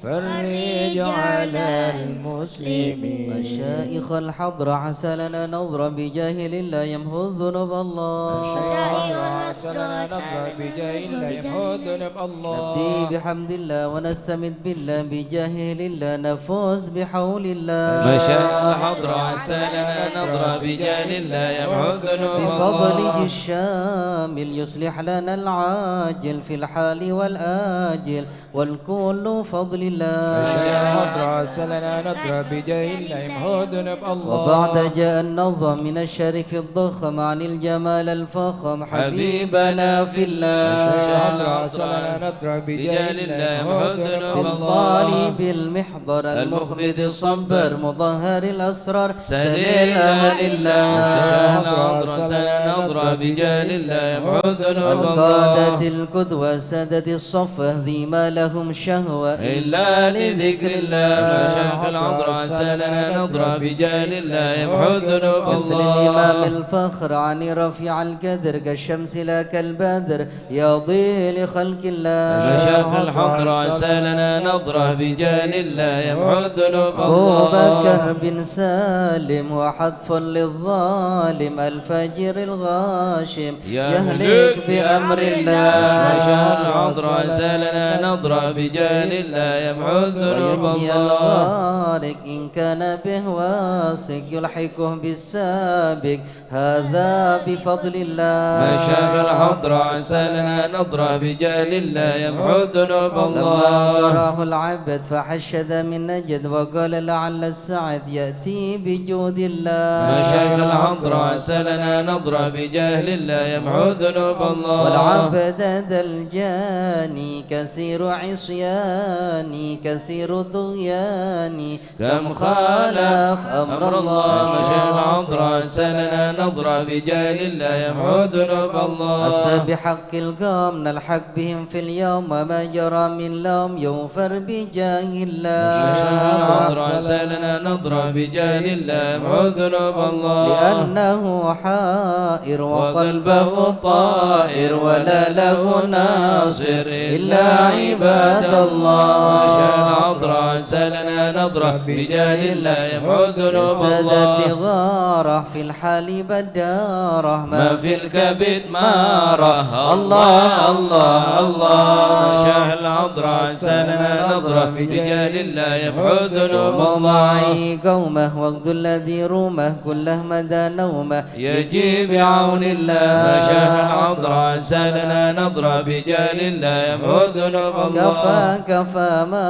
فرج على المسلمين. المسلمين. مشايخ الحضرة، عسى لنا نظرة بجاه لله يمحو الذنوب الله. مشايخ الحضرة، عسى لنا نظرة بجاه لله يمحو الذنوب الله. نبدي بحمد الله ونستمد بالله بجاه لله نفوز بحول الله. مشايخ الحضرة، عسى لنا نظرة بجاه لله يمحو الذنوب الله. بفضله الشامل يصلح لنا العاجل في الحال والآجل. والكل فضل الله. مشايخ الحضرة، عسى لنا نظرة بجاه الله يمحو الذنوب الله. وبعد جاء النظم من الشريف الضخم عن الجمال الفخم حبيبنا في الله. مشايخ الحضرة، عسى لنا نظرة بجاه الله يمحو الذنوب الله. الطالب المحضر المخبت الصبر مظهر الأسرار سليل أهل الله. مشايخ الحضرة، عسى لنا نظرة بجاه الله يمحو الذنوب الله. القادة القدوة سادة الصفوة ذي ما لهم شهوة إلا لذكر الله. مشايخ الحضرة، عسى لنا نظرة بجاه الله يمحو الذنوب الله. مثل الإمام الفخر عن رفيع القدر كالشمس لا كالبدر يضي لخلق الله. مشايخ الحضرة، عسى لنا نظرة بجاه الله يمحو الذنوب الله. أبو بكر بن سالم وحتف للظالم الفجر الغاشم يهلك بأمر الله. مشايخ الحضرة، عسى لنا نظرة بجاه الله يمحو الذنوب الله. وينجي الغارق إن كان به واثق يلحقه بالسابق هذا بفضل الله. مشايخ الحضرة، عسى لنا نظرة بجاه الله يمحو الذنوب الله. لما تراه العبد فحشد من نجد وقال لعل السعد يأتي بجود الله. مشايخ الحضرة، عسى لنا نظرة بجاه الله يمحو الذنوب الله. والعبد ذا الجاني كثير عصياني كثير طغياني كم خالف أمر الله. مشايخ الحضرة، عسى لنا نظرة بجاه الله يمحو الذنوب الله. عسى بحق القوم نلحق بهم في اليوم ما جرى من لوم يغفر بجاه الله. مشايخ الحضرة، عسى لنا نظرة بجاه الله يمحو الذنوب الله. لأنه حائر وقلبه طائر ولا له ناصر إلا عباد الله. مشايخ الحضرة، عسى لنا نظرة بجاه الله يمحو الذنوب الله. سادتي غارة في الحال بدارة ما في الكبد مارة. الله، الله، الله. مشايخ الحضرة، عسى لنا نظرة بجاه الله يمحو الذنوب الله. ووعي قومه واغدو الذي رومه كله مدى نومه يجي بعون الله. مشايخ الحضرة، عسى لنا نظرة بجاه الله يمحو الذنوب الله. كفى، كفى ما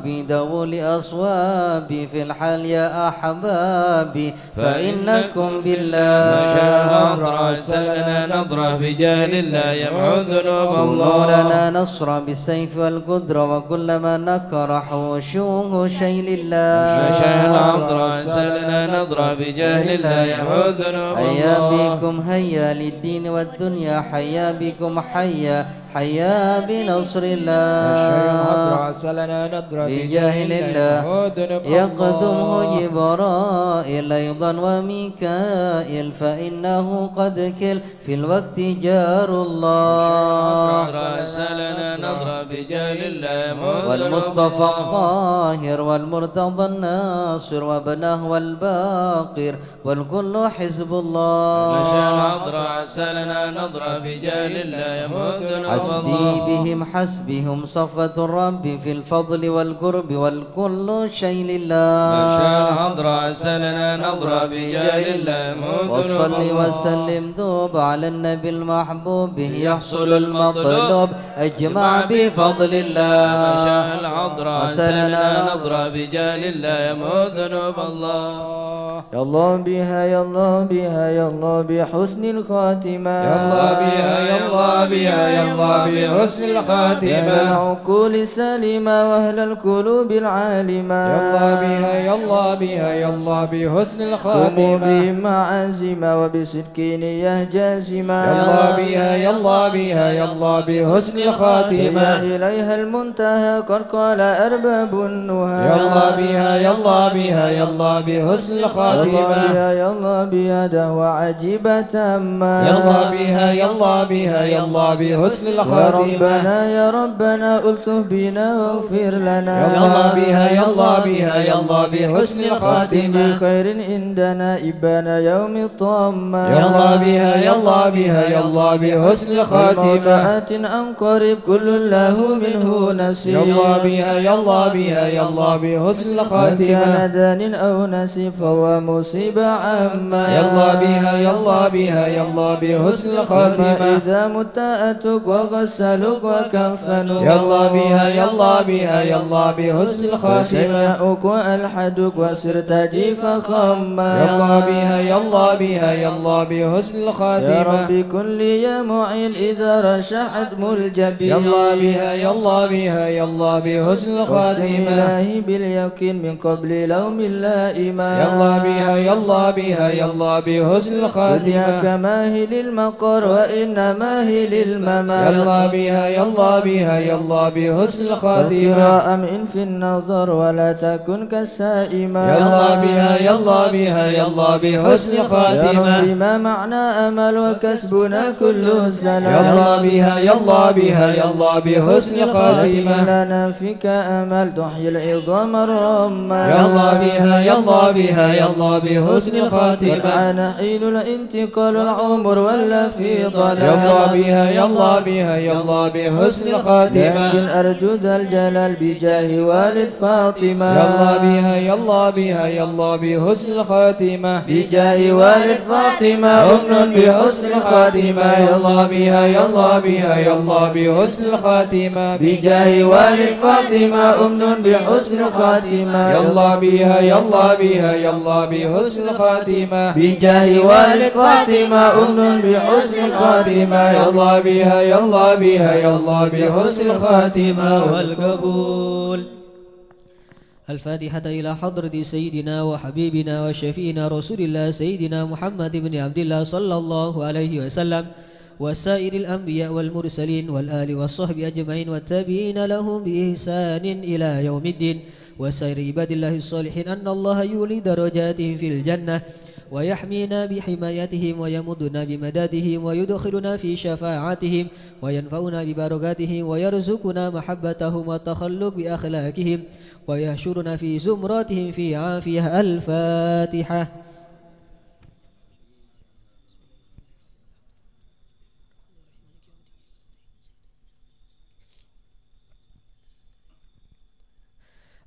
بدور الأصواب في الحال يا أحبابي فإنكم بالله. مشايخ الحضرة، عسى لنا نظرة بجاه الله يمحو الذنوب الله. لنا نصرة بالسيف والقدرة وكلما نكر حوشوه شيل الله. مشايخ الحضرة، عسى لنا نظرة بجاه الله يمحو الذنوب الله. هيا بكم هيا للدين والدنيا، حيا بكم حيا، حيا بنصر الله. مشايخ الحضرة، عسى لنا نظرة بجاه الله يمحو الذنوب الله. يقدمه جبرائيل أيضا وميكائيل، فإنه قد كل في الوقت جار الله. مشايخ الحضرة، عسى لنا نظرة بجاه الله يمحو الذنوب الله. والمصطفى الطاهر والمرتضى الناصر وابنه والباقر والكل حزب الله. مشايخ الحضرة، عسى لنا نظرة بجاه الله يمحو الذنوب الله. حسبي بهم حسبي هم صفوة الرب في الفضل والقرب والكل شيل الله. مشايخ الحضرة، عسى لنا نظرة بجاه الله يمحو الذنوب الله. وصل وسلم دوب على النبي المحبوب به يحصل المطلوب أجمع بفضل الله. مشايخ الحضرة، عسى لنا نظرة بجاه الله يمحو الذنوب الله. يا الله بها، يا الله بها، يا الله بحسن الخاتمة. يا الله بها، يا الله بها، يا الله بحسن الخاتمة. يا أهل العقول السليمة وأهل القلوب العالمة. يا الله بها، يا الله بها، يا الله بحسن الخاتمة. قوموا بهم معازيم وبصدق نية جازمة. يا الله بها، يا الله بها، يا الله بحسن الخاتمة. يا إليها المنتهى قد قال أرباب النهى. يا الله بها، يا الله بها، يا الله بحسن الخاتمة. يا الله بها، يا الله بها دعوة عجيبة تامة. يا الله بها، يا الله بها، يا الله بحسن الخاتمة. يا ربنا، يا ربنا ألطف بنا واغفر لنا. يا الله بها، يا الله بها، يا الله بحسن الخاتمة. بخير عندنا إبانا يوم الطامة. يا الله بها، يا الله بها، يا الله بحسن الخاتمة. والموت آت عن قريب كل له منه نصيب. يا الله بها، يا الله بها، يا الله بحسن الخاتمة. من كان دان أو نسي فهو مصيبة عامة. يا الله بها، يا الله بها، يا الله بحسن الخاتمة. ثم إذا مت أتوك وغسلوك وكفنوك. يا الله بها، يا الله بها، يا الله بحسن الخاتمة. وسمعوك وألحدوك وصرت جيفا خاما. يا الله بها، يا الله بها، يا الله بحسن الخاتمة. يا رب كن لي يا معين إذا رشحت ملجبي. يا الله بها، يا الله بها، يا الله بحسن الخاتمة. إلهي باليقين من قبل لوم اللائمة. يا الله بها، يا الله بها، يا الله بحسن الخاتمة. دنياك ما هي للمقر وإنما هي للممات. يا الله بها، يا الله بها، يا الله بحسن الخاتمة. فاقرأ أم إن في النظر ولا تكن كالسائمة. يا الله بها، يا الله بها، يا الله بحسن الخاتمة. يا رب ما معنا أمل وكسبنا كله سلام. يا الله بها، يا الله بها، يا الله بحسن الخاتمة. لكن لنا فيك أمل تحيي العظام الرمة. يا الله بها، يا الله بها، يا الله بحسن الخاتمة. قد حان حين الانتقال والعمر ولى في ضلال. يا الله بها، يا الله بها، يا الله بحسن الخاتمة. لكن أرجو ذا الجلال بجاه والد فاطمة. يا الله بها، يا الله بها، يا الله بحسن الخاتمة. بجاه والد فاطمة أمن بحسن الخاتمة. يا الله بها، يا الله بها، يا الله بحسن الخاتمة. بجاه والد فاطمة أمن بحسن الخاتمة. يا الله بها، يا الله بها، يا الله بحسن الخاتمة. بجاه والد فاطمة أمن بحسن الخاتمة. يا الله بها، يا الله بها، يا الله بحسن الخاتمة والقبول. الفاتحة إلى حضرة سيدنا وحبيبنا وشفيعنا رسول الله سيدنا محمد بن عبد الله صلى الله عليه وسلم، وسائر الأنبياء والمرسلين والآل والصحب أجمعين والتابعين لهم بإحسان إلى يوم الدين، وسائر عباد الله الصالحين أن الله يعلي درجاتهم في الجنة، ويحمينا بحمايتهم، ويمدنا بمددهم، ويدخلنا في شفاعتهم، وينفعنا ببركاتهم، ويرزقنا محبتهم والتخلق بأخلاقهم، ويحشرنا في زمرتهم في عافية. الفاتحة.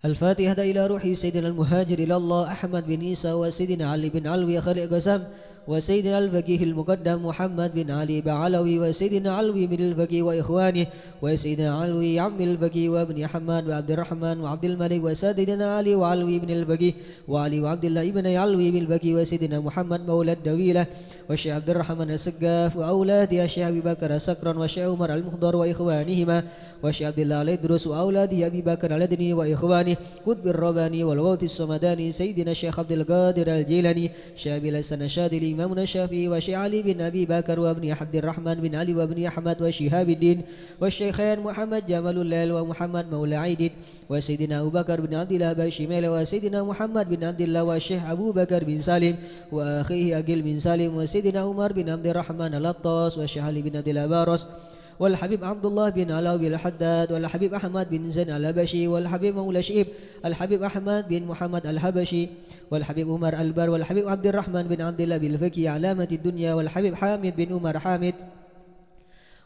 الفاتحة إلى روح سيدنا المهاجر إلى الله أحمد بن عيسى وسيدنا علي بن علوي خليل قسم وسيدنا الفقيه المقدم محمد بن علي بعلوي وسيدنا علوي بن الفقيه وإخوانه وسيدنا علوي عم الفقيه وابن أحمد وعبد الرحمن وعبد الملك وسيدنا علي وعلوي بن الفقيه وعلي وعبد الله ابن علوي بن الفقيه وسيدنا محمد مولى الدويلة والشيخ عبد الرحمن السقاف وأولاده الشيخ أبي بكر السكران والشيخ عمر المخضر وإخوانهما والشيخ عبد الله الإدرس وأولاده أبي بكر العدني وإخوانه قطب الرباني والغوث الصمداني سيدنا الشيخ عبد القادر الجيلاني شيخ أبي الحسن الشاذلي إمامنا الشافعي والشيخ علي بن أبي بكر وابن عبد الرحمن بن علي وابن أحمد وشهاب الدين والشيخين محمد جمال الليل ومحمد مولى عيدين وسيدنا أبو بكر بن عبد الله بن شميل وسيدنا محمد بن عبد الله والشيخ أبو بكر بن سالم وأخيه عقيل بن سالم وسيدنا عمر بن عبد الرحمن الأطاس والشيخ علي بن عبد الله باروس والحبيب عبد الله بن علاوي الحداد والحبيب أحمد بن زين الحبشي والحبيب مولى شئيب الحبيب أحمد بن محمد الحبشي والحبيب عمر البر والحبيب عبد الرحمن بن عبد الله بالفقي علامة الدنيا والحبيب حامد بن عمر حامد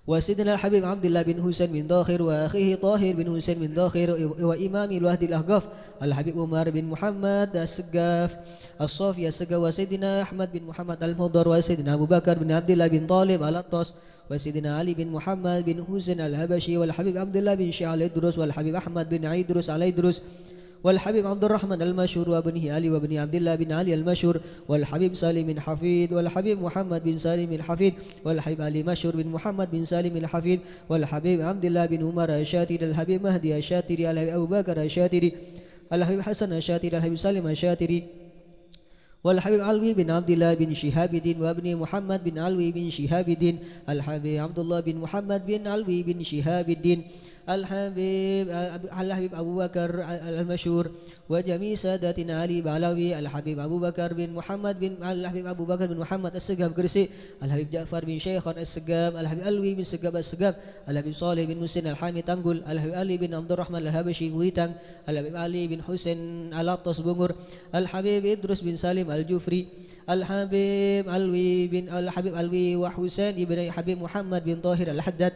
وسيدنا الحبيب عبد الله بن حسين بن طاهر وأخيه طاهر بن حسين بن طاهر وإمام الوحد الأحقاف الحبيب عمر بن محمد السقاف الصافي السقاف وسيدنا أحمد بن محمد المخضر وسيدنا أبو بكر بن عبد الله بن طالب الأطاس وسيدنا علي بن محمد بن حسين الحبشي والحبيب عبد الله بن شيخ الإدرس والحبيب أحمد بن عيدروس الإدرس والحبيب عبد الرحمن المشهور وابنه علي وابن عبد الله بن علي المشهور والحبيب سالم الحفيد والحبيب محمد بن سالم الحفيد والحبيب علي مشهور بن محمد بن سالم الحفيد والحبيب عبد الله بن عمر الشاتري الحبيب مهدي الشاتري الحبيب أبو بكر الشاتري الحبيب حسن الشاتري الحبيب سالم الشاتري والحبيب علوي بن عبد الله بن شهاب الدين وابن محمد بن علوي بن شهاب الدين الحبيب عبد الله بن محمد بن علوي بن شهاب الدين Al-Habib, Al-Habib Abu Bakar Al-Masyhur, wa jami' sadatina Ali Ba'lawi, Al-Habib Abu Bakar bin Muhammad bin, Al-Habib Abu Bakar bin Muhammad As-Segaf Gresik, Al-Habib Ja'far bin Syaikhon As-Segaf, Al-Habib Alwi bin Segaf As-Segaf, Al-Habib Saleh bin Musin Al-Hamid Tanggul, Al-Habib Ali bin Abdurrahman Al-Habashi Kuitang, Al-Habib Ali bin Husain Al-Attas Bungur, Al-Habib Idrus bin Salim Al-Jufri, Al-Habib Alwi bin, Al-Habib Alwi wa Husain ibn Habib Muhammad bin Tahir Al-Haddad,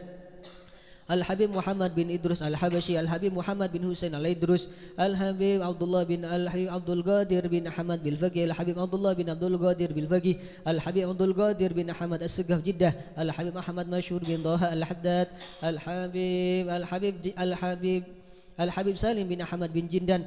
Al-Habib Muhammad bin Idrus Al-Habashi, Al-Habib Muhammad bin Husain Al-Idrus, Al-Habib Abdullah bin Al-Habib Abdul Qadir bin Ahmad Bil Faqih, Al-Habib Abdullah bin Abdul Qadir Bil Faqih, Al-Habib Abdul Qadir bin Ahmad As-Segaf Jeddah, Al-Habib Ahmad Masyhur bin Taha Al-Haddad, Al-Habib, Al-Habib Ji-, Al-Habib, Al-Habib Salim bin Ahmad bin Jindan,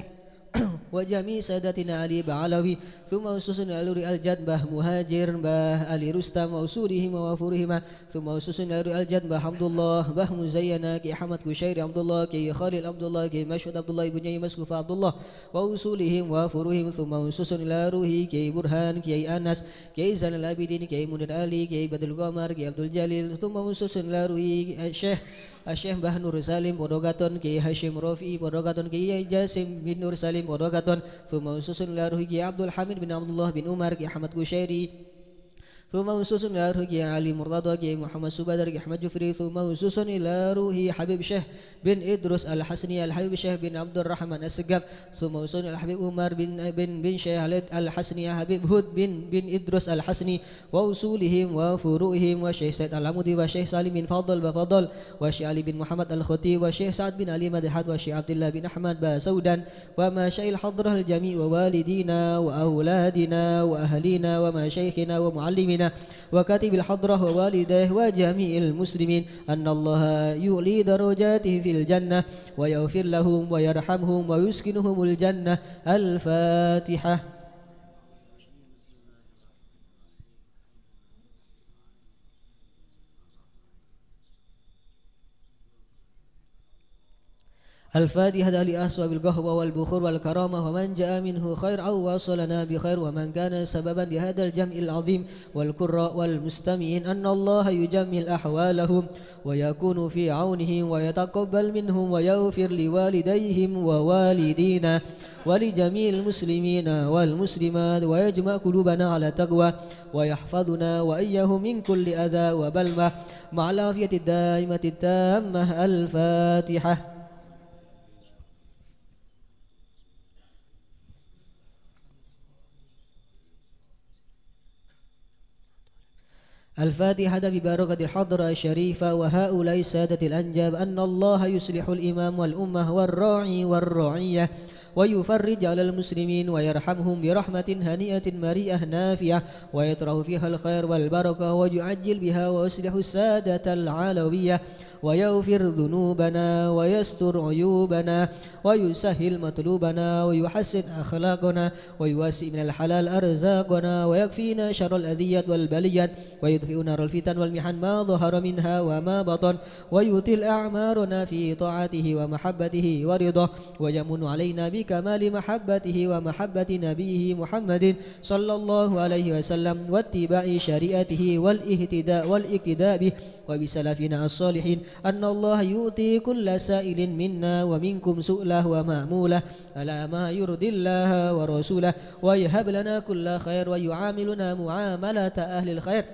wa jami' sadatina Ali Ba'lawi, thumma ususun ila ruhi al-jad Bah Muhajir, Bah Ali Rustam, wa usulihim wa furuhima, thumma ususun ila ruhi al-jad Bah Abdullah, Bah Muzayyana, Kiai Ahmad Kusyairi Abdullah, Kiai Khalil Abdullah, Kiai Masyhud Abdullah, Ibu Nyai Maskufa Abdullah, wa usulihim wa furuhim, thumma ususun ila ruhi Kiai Burhan, Kiai Anas, Kiai Zainal Abidin, Kiai Munir Ali, Kiai Badrul Qamar, Kiai Abdul Jalil, thumma ususun ila ruhi, eh, Syekh Asy-Syaikh Mbah Nur Salim, padha katon Kiai Hasyim Rafi'i, padha katon Kiai Jasim bin Nur Salim, padha katon, thumma ususun ila ruhi Kiai Abdul Hamid bin Abdullah bin Umar, Kiai Ahmad Kusyairi, thumma ususun ila ruhi Kiai Ali Murtada, Kiai Muhammad Subadar, Kiai Ahmad Jufri, thumma ususun ila ruhi Habib Syekh bin Idrus Al-Hasni, Al-Habib Syekh bin Abdurrahman As-Segaf, thumma ususun ila Habib Umar bin, bin, bin Syekh Khalid Al-Hasni, Habib Hud bin, bin Idrus Al-Hasni, wa usulihim wa furu'ihim, wa Syekh Said Alamudi, wa Syekh Salim bin Fadl Bafadl, wa Syekh Ali bin Muhammad Al-Khatib, wa Syekh Sa'ad bin Ali Madhat, wa Syekh Abdullah bin Ahmad Basaudan, wa masyayikh hadrah al-jami', wa walidina, wa auladina, wa ahlina, wa masyayikhina, wa muallimina, wa katibil hadrah, wa walidayh, wa jami'il muslimin, annallaha yu'li darajatihim fil jannah, wa yaghfir lahum, wa yarhamhum, wa yuskinhumul jannah. Al-Fatihah. الفاتحة لأصحاب القهوة والبخور والكرامة ومن جاء منه خير أو وصلنا بخير ومن كان سببا لهذا الجمع العظيم والقراء والمستمعين أن الله يجمل أحوالهم ويكون في عونهم ويتقبل منهم ويغفر لوالديهم ووالدينا ولجميع المسلمين والمسلمات ويجمع قلوبنا على التقوى ويحفظنا وإياهم من كل أذى وبلوى مع العافية الدائمة التامة. الفاتحة. الفاتحة ببركة الحضرة الشريفة وهؤلاء السادة الأنجاب أن الله يصلح الإمام والأمة والراعي والرعية ويفرج على المسلمين ويرحمهم برحمة هنيئة مريئة نافعة ويطرح فيها الخير والبركة ويعجل بها ويصلح السادة العلوية ويغفر ذنوبنا ويستر عيوبنا ويسهل مطلوبنا ويحسن أخلاقنا ويوسع من الحلال أرزاقنا ويكفينا شر الأذيات والبليات ويطفئ نار الفتن والمحن ما ظهر منها وما بطن ويطيل أعمارنا في طاعته ومحبته ورضاه ويمن علينا بكمال محبته ومحبة نبيه محمد صلى الله عليه وسلم واتباع شريعته والاهتداء والاقتداء به وبسلفنا الصالحين أن الله يؤتي كل سائل منا ومنكم سؤله ومأموله على ما يرضي الله ورسوله ويهب لنا كل خير ويعاملنا معاملة أهل الخير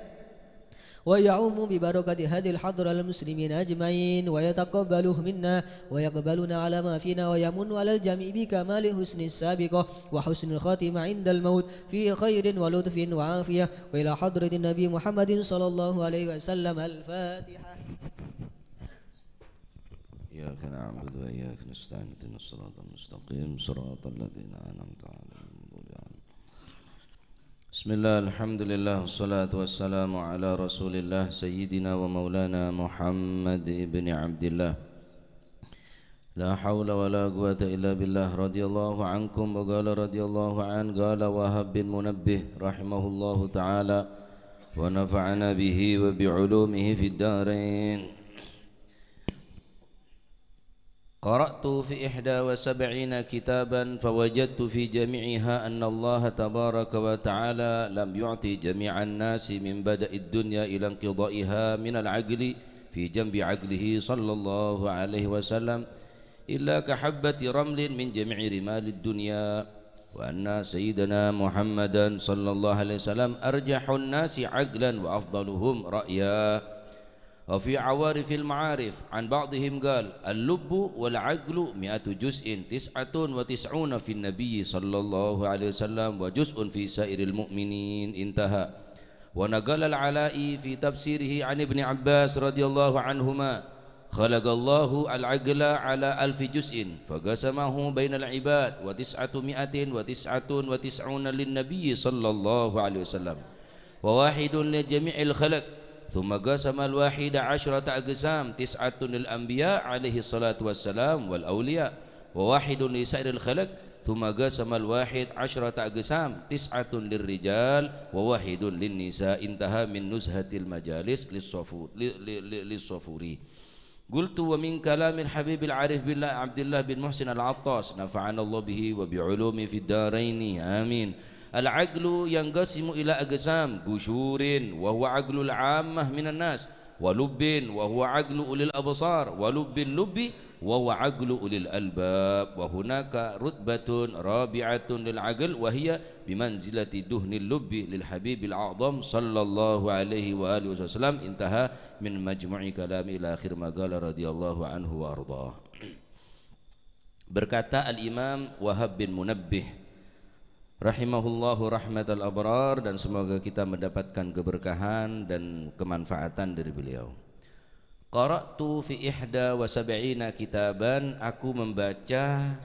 ويعم ببركة هذه الحضرة المسلمين أجمعين ويتقبله منا ويقبلنا على ما فينا ويمن على الجميع بكمال حسن السابقة وحسن الخاتمة عند الموت في خير ولطف وعافية وإلى حضرة النبي محمد صلى الله عليه وسلم. الفاتحة. إياك نعبد وإياك نستعين، اهدنا الصراط المستقيم، صراط الذين أنعمت عليهم غير المغضوب عليهم. بسم الله، الحمد لله، والصلاة والسلام على رسول الله سيدنا ومولانا محمد بن عبد الله. لا حول ولا قوة إلا بالله، رضي الله عنكم، وقال رضي الله عنه، قال وهب بن منبه رحمه الله تعالى ونفعنا به وبعلومه في الدارين. قرأت في إحدى وسبعين كتابا فوجدت في جميعها أن الله تبارك وتعالى لم يعط جميع الناس من بدء الدنيا إلى انقضائها من العقل في جنب عقله صلى الله عليه وسلم إلا كحبة رمل من جميع رمال الدنيا، وأن سيدنا محمدا صلى الله عليه وسلم أرجح الناس عقلا وأفضلهم رأيا. وفي عوارف المعارف عن بعضهم قال: اللب والعقل مائة جزء، تسعة وتسعون في النبي صلى الله عليه وسلم وجزء في سائر المؤمنين. انتهى. ونقل العلائي في تفسيره عن ابن عباس رضي الله عنهما: خلق الله العقل على ألف جزء فقسمه بين العباد وتسعمائة وتسعة وتسعون للنبي صلى الله عليه وسلم وواحد لجميع الخلق، ثم قسم الواحد عشرة أقسام، تسعة للأنبياء عليه الصلاة والسلام والأولياء، وواحد لسائر الخلق، ثم قسم الواحد عشرة أقسام، تسعة للرجال وواحد للنساء. انتهى من نزهة المجالس للصفو-، ل-، ل-، ل-، للصفوري. قلت: ومن كلام الحبيب العارف بالله عبد الله بن محسن العطاس، نفعنا الله به وبعلومه في الدارين، آمين. العقل ينقسم إلى أقسام: قشور، وهو عقل العامة من الناس، ولب، وهو عقل أولي الأبصار، ولب اللب، وهو عقل أولي الألباب. وهناك رتبة رابعة للعقل، وهي بمنزلة دهن اللب للحبيب الأعظم صلى الله عليه وآله وسلم. انتهى من مجموع كلام إلى آخر ما قال رضي الله عنه وأرضاه. Berkata Al-Imam Wahab bin Munabbih rahimahullahu rahmatal abrar, dan semoga kita mendapatkan keberkahan dan kemanfaatan dari beliau. Qara'tu fi ihda wa sab'ina kitaban, aku membaca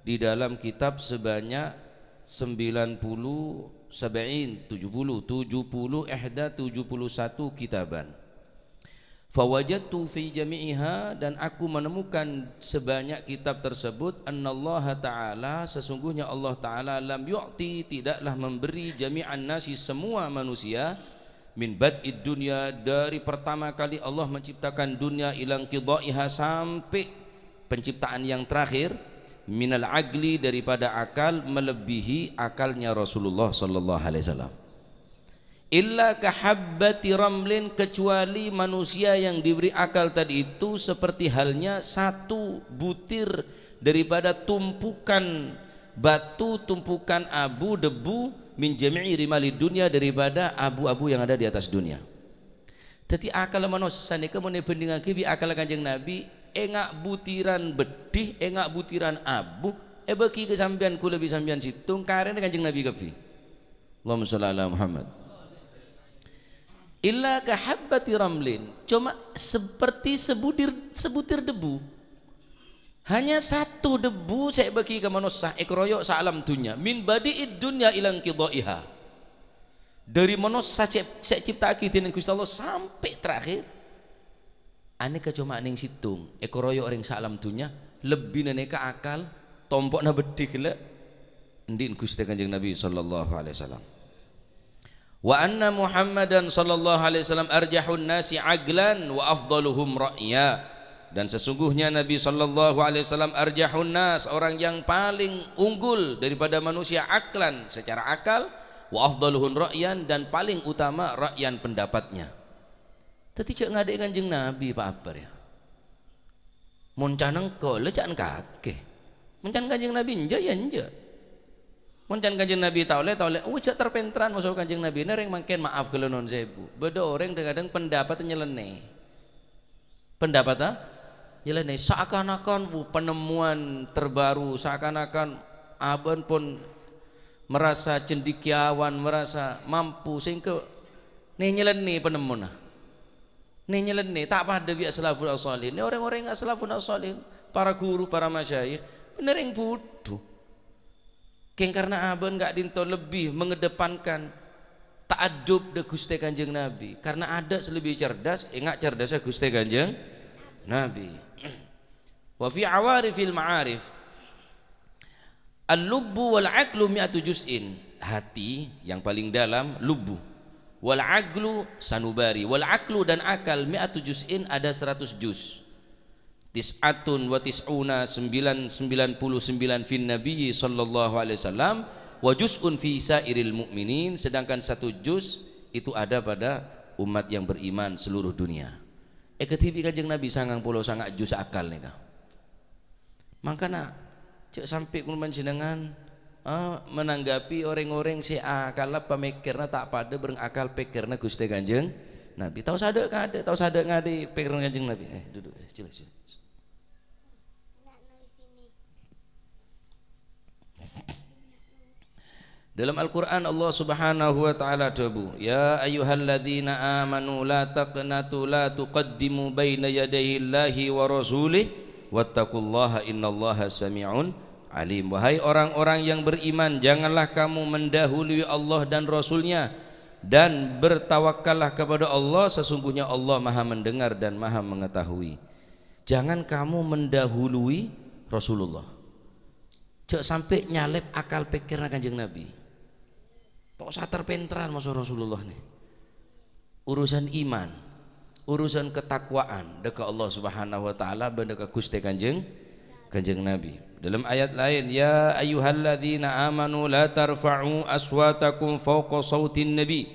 di dalam kitab sebanyak sembilan puluh, sab'in, tujuh puluh, tujuh puluh, ihda, tujuh puluh satu kitaban. Fawajadtu fi jami'iha, dan aku menemukan sebanyak kitab tersebut, annallaha ta'ala, sesungguhnya Allah Ta'ala, lam yu'ti, tidaklah memberi, jami'an nasi, semua manusia, min bad'id dunya, dari pertama kali Allah menciptakan dunia, ila inqidha'iha, sampai penciptaan yang terakhir, minal aqli, daripada akal, melebihi akalnya Rasulullah sallallahu alaihi wasallam. Illa kahabbati ramlin, kecuali manusia yang diberi akal tadi itu seperti halnya satu butir daripada tumpukan batu, tumpukan abu, debu, min jami'i rimalid dunya, daripada abu-abu yang ada di atas dunia. Dhâddhi, akal manossa nèka mon èbhândhingngaghi bi' akal Kanjeng Nabi, enga' butiran beddhi, enga' butiran abu, èbâghi ka sampèyan, kaulâ bi' sampèyan sèttong, karèna Kanjeng Nabi kabbhi. Allahumma shalli ala Muhammad. Illa ka habbati ramlin, coma seperti sebutir, sebutir debu. Hanya satu debu sè èbâghi ka manossa, èkaroyok saalam dhunnya. Min badi'id dunya ila inqidha'iha. Dhâri manossa sè, sè ècipta'aghi dhinèng Ghustè Allah sampè' terakhir. Anèka coma nèng sèttong, èkaroyok orèng saalam dhunnya, lebbina nèka akal, tompo'na beddhi ghellâ', andi' Ghustè Kanjeng Nabi sallallahu alaihi wasallam. Wa anna Muhammadan sallallahu alaihi wasallam arjahun nasi aqlan wa afdaluhum ra'ya. Dan sesungguhnya Nabi sallallahu alaihi wasallam arjahun nas, orang yang paling unggul daripada manusia aklan, secara akal, wa afdaluhum ra'yan, dan paling utama ra'yan pendapatnya. Dhâddhi jhâ' ngadhe'è Kanjeng Nabi, Pa' Akbar, ya. Mon can engko', la can kakè. Mon can Kanjeng Nabi enjâ', ya enjâ'. Mon can Kanjeng Nabi ta' ollè, ta' ollè. Oh, jhâ' ter-pènterran moso Kanjeng Nabi. Nè rèng mangkèn, maaf ghellâ' non sèbu. Bâdâ orèng dhâng-kadhâng pendapat nyelennè. Pendapat, ha? Nyelennè. Seakan-akan, wuh, penemuan terbaru. Seakan-akan abâ'na pon merasa cendekiawan, merasa mampu. Sèngko' nè nyelennè penemmona. Nè nyelennè, ta' padâ bi' as-salafun as-shalihin. Nè orèng-orèng as-salafun as-shalihin, para guru, para masyayikh, bhender rèng budhu. Kèng karna abâ'na ka'dinto lebbi mengedepankan ta'addub dâ' Ghustè Kanjeng Nabi. Karna adâ' sè lebbi cerdas, enga' cerdassa Ghustè Kanjeng Nabi. Wa fi awarifil ma'arif, al-lubbu wal aqlu mi'atu juz'in. Hati yang paling dalam, lubbu. Wal aqlu sanubari. Wal aqlu dan akal mi'atu juz'in, ada seratus juz. Tis'atun wa tis'una, sembilan, sembilan puluh sembilan fin Nabi sallallahu alaihi wasallam, wa juz'un fi sairil mu'minin, sedangkan satu juz itu ada pada umat yang beriman seluruh dunia. Èkadhibi' Kanjeng Nabi sangang polo sanga' juz akal nèka. Mangkana, jhâ' sampè' kaulâ panjhennengngan, eh, menanggapi orèng-orèng sè akalla pamèkkèrra ta' padâ bâreng akal pèkkèrra Ghustè Kanjeng Nabi. Tao sadhâ' kadâ', tao sadhâ' ngadhi' pèkkèrra Kanjeng Nabi. Eh, duduk, eh, jelas, jelas. Dalam Al-Qur'an Allah Subhanahu wa Ta'ala adhâbu, "Ya ayyuhalladzina amanu la taqnatu, la tuqaddimu baina yadayillahi wa rasulih, wattaqullaha innallaha sami'un alim." Wahai orang-orang yang beriman, janganlah kamu mendahului Allah dan Rasul-Nya, dan bertawakkallah kepada Allah, sesungguhnya Allah Maha Mendengar dan Maha Mengetahui. Jangan kamu mendahului Rasulullah. Jhâ' sampè' nyalèp akal pèkkèrra Kanjeng Nabi. Tao sater pènterran moso Rasulullah nè. Urusan iman, urusan ketakwaan dâ' ka Allah Subhanahu wa Ta'ala bân dâ' ka Ghustè Kanjeng, Kanjeng Nabi. Dalam ayat laèn, "Ya ayyuhalladzina amanu la tarfa'u aswatakum fawqa sautin nabi."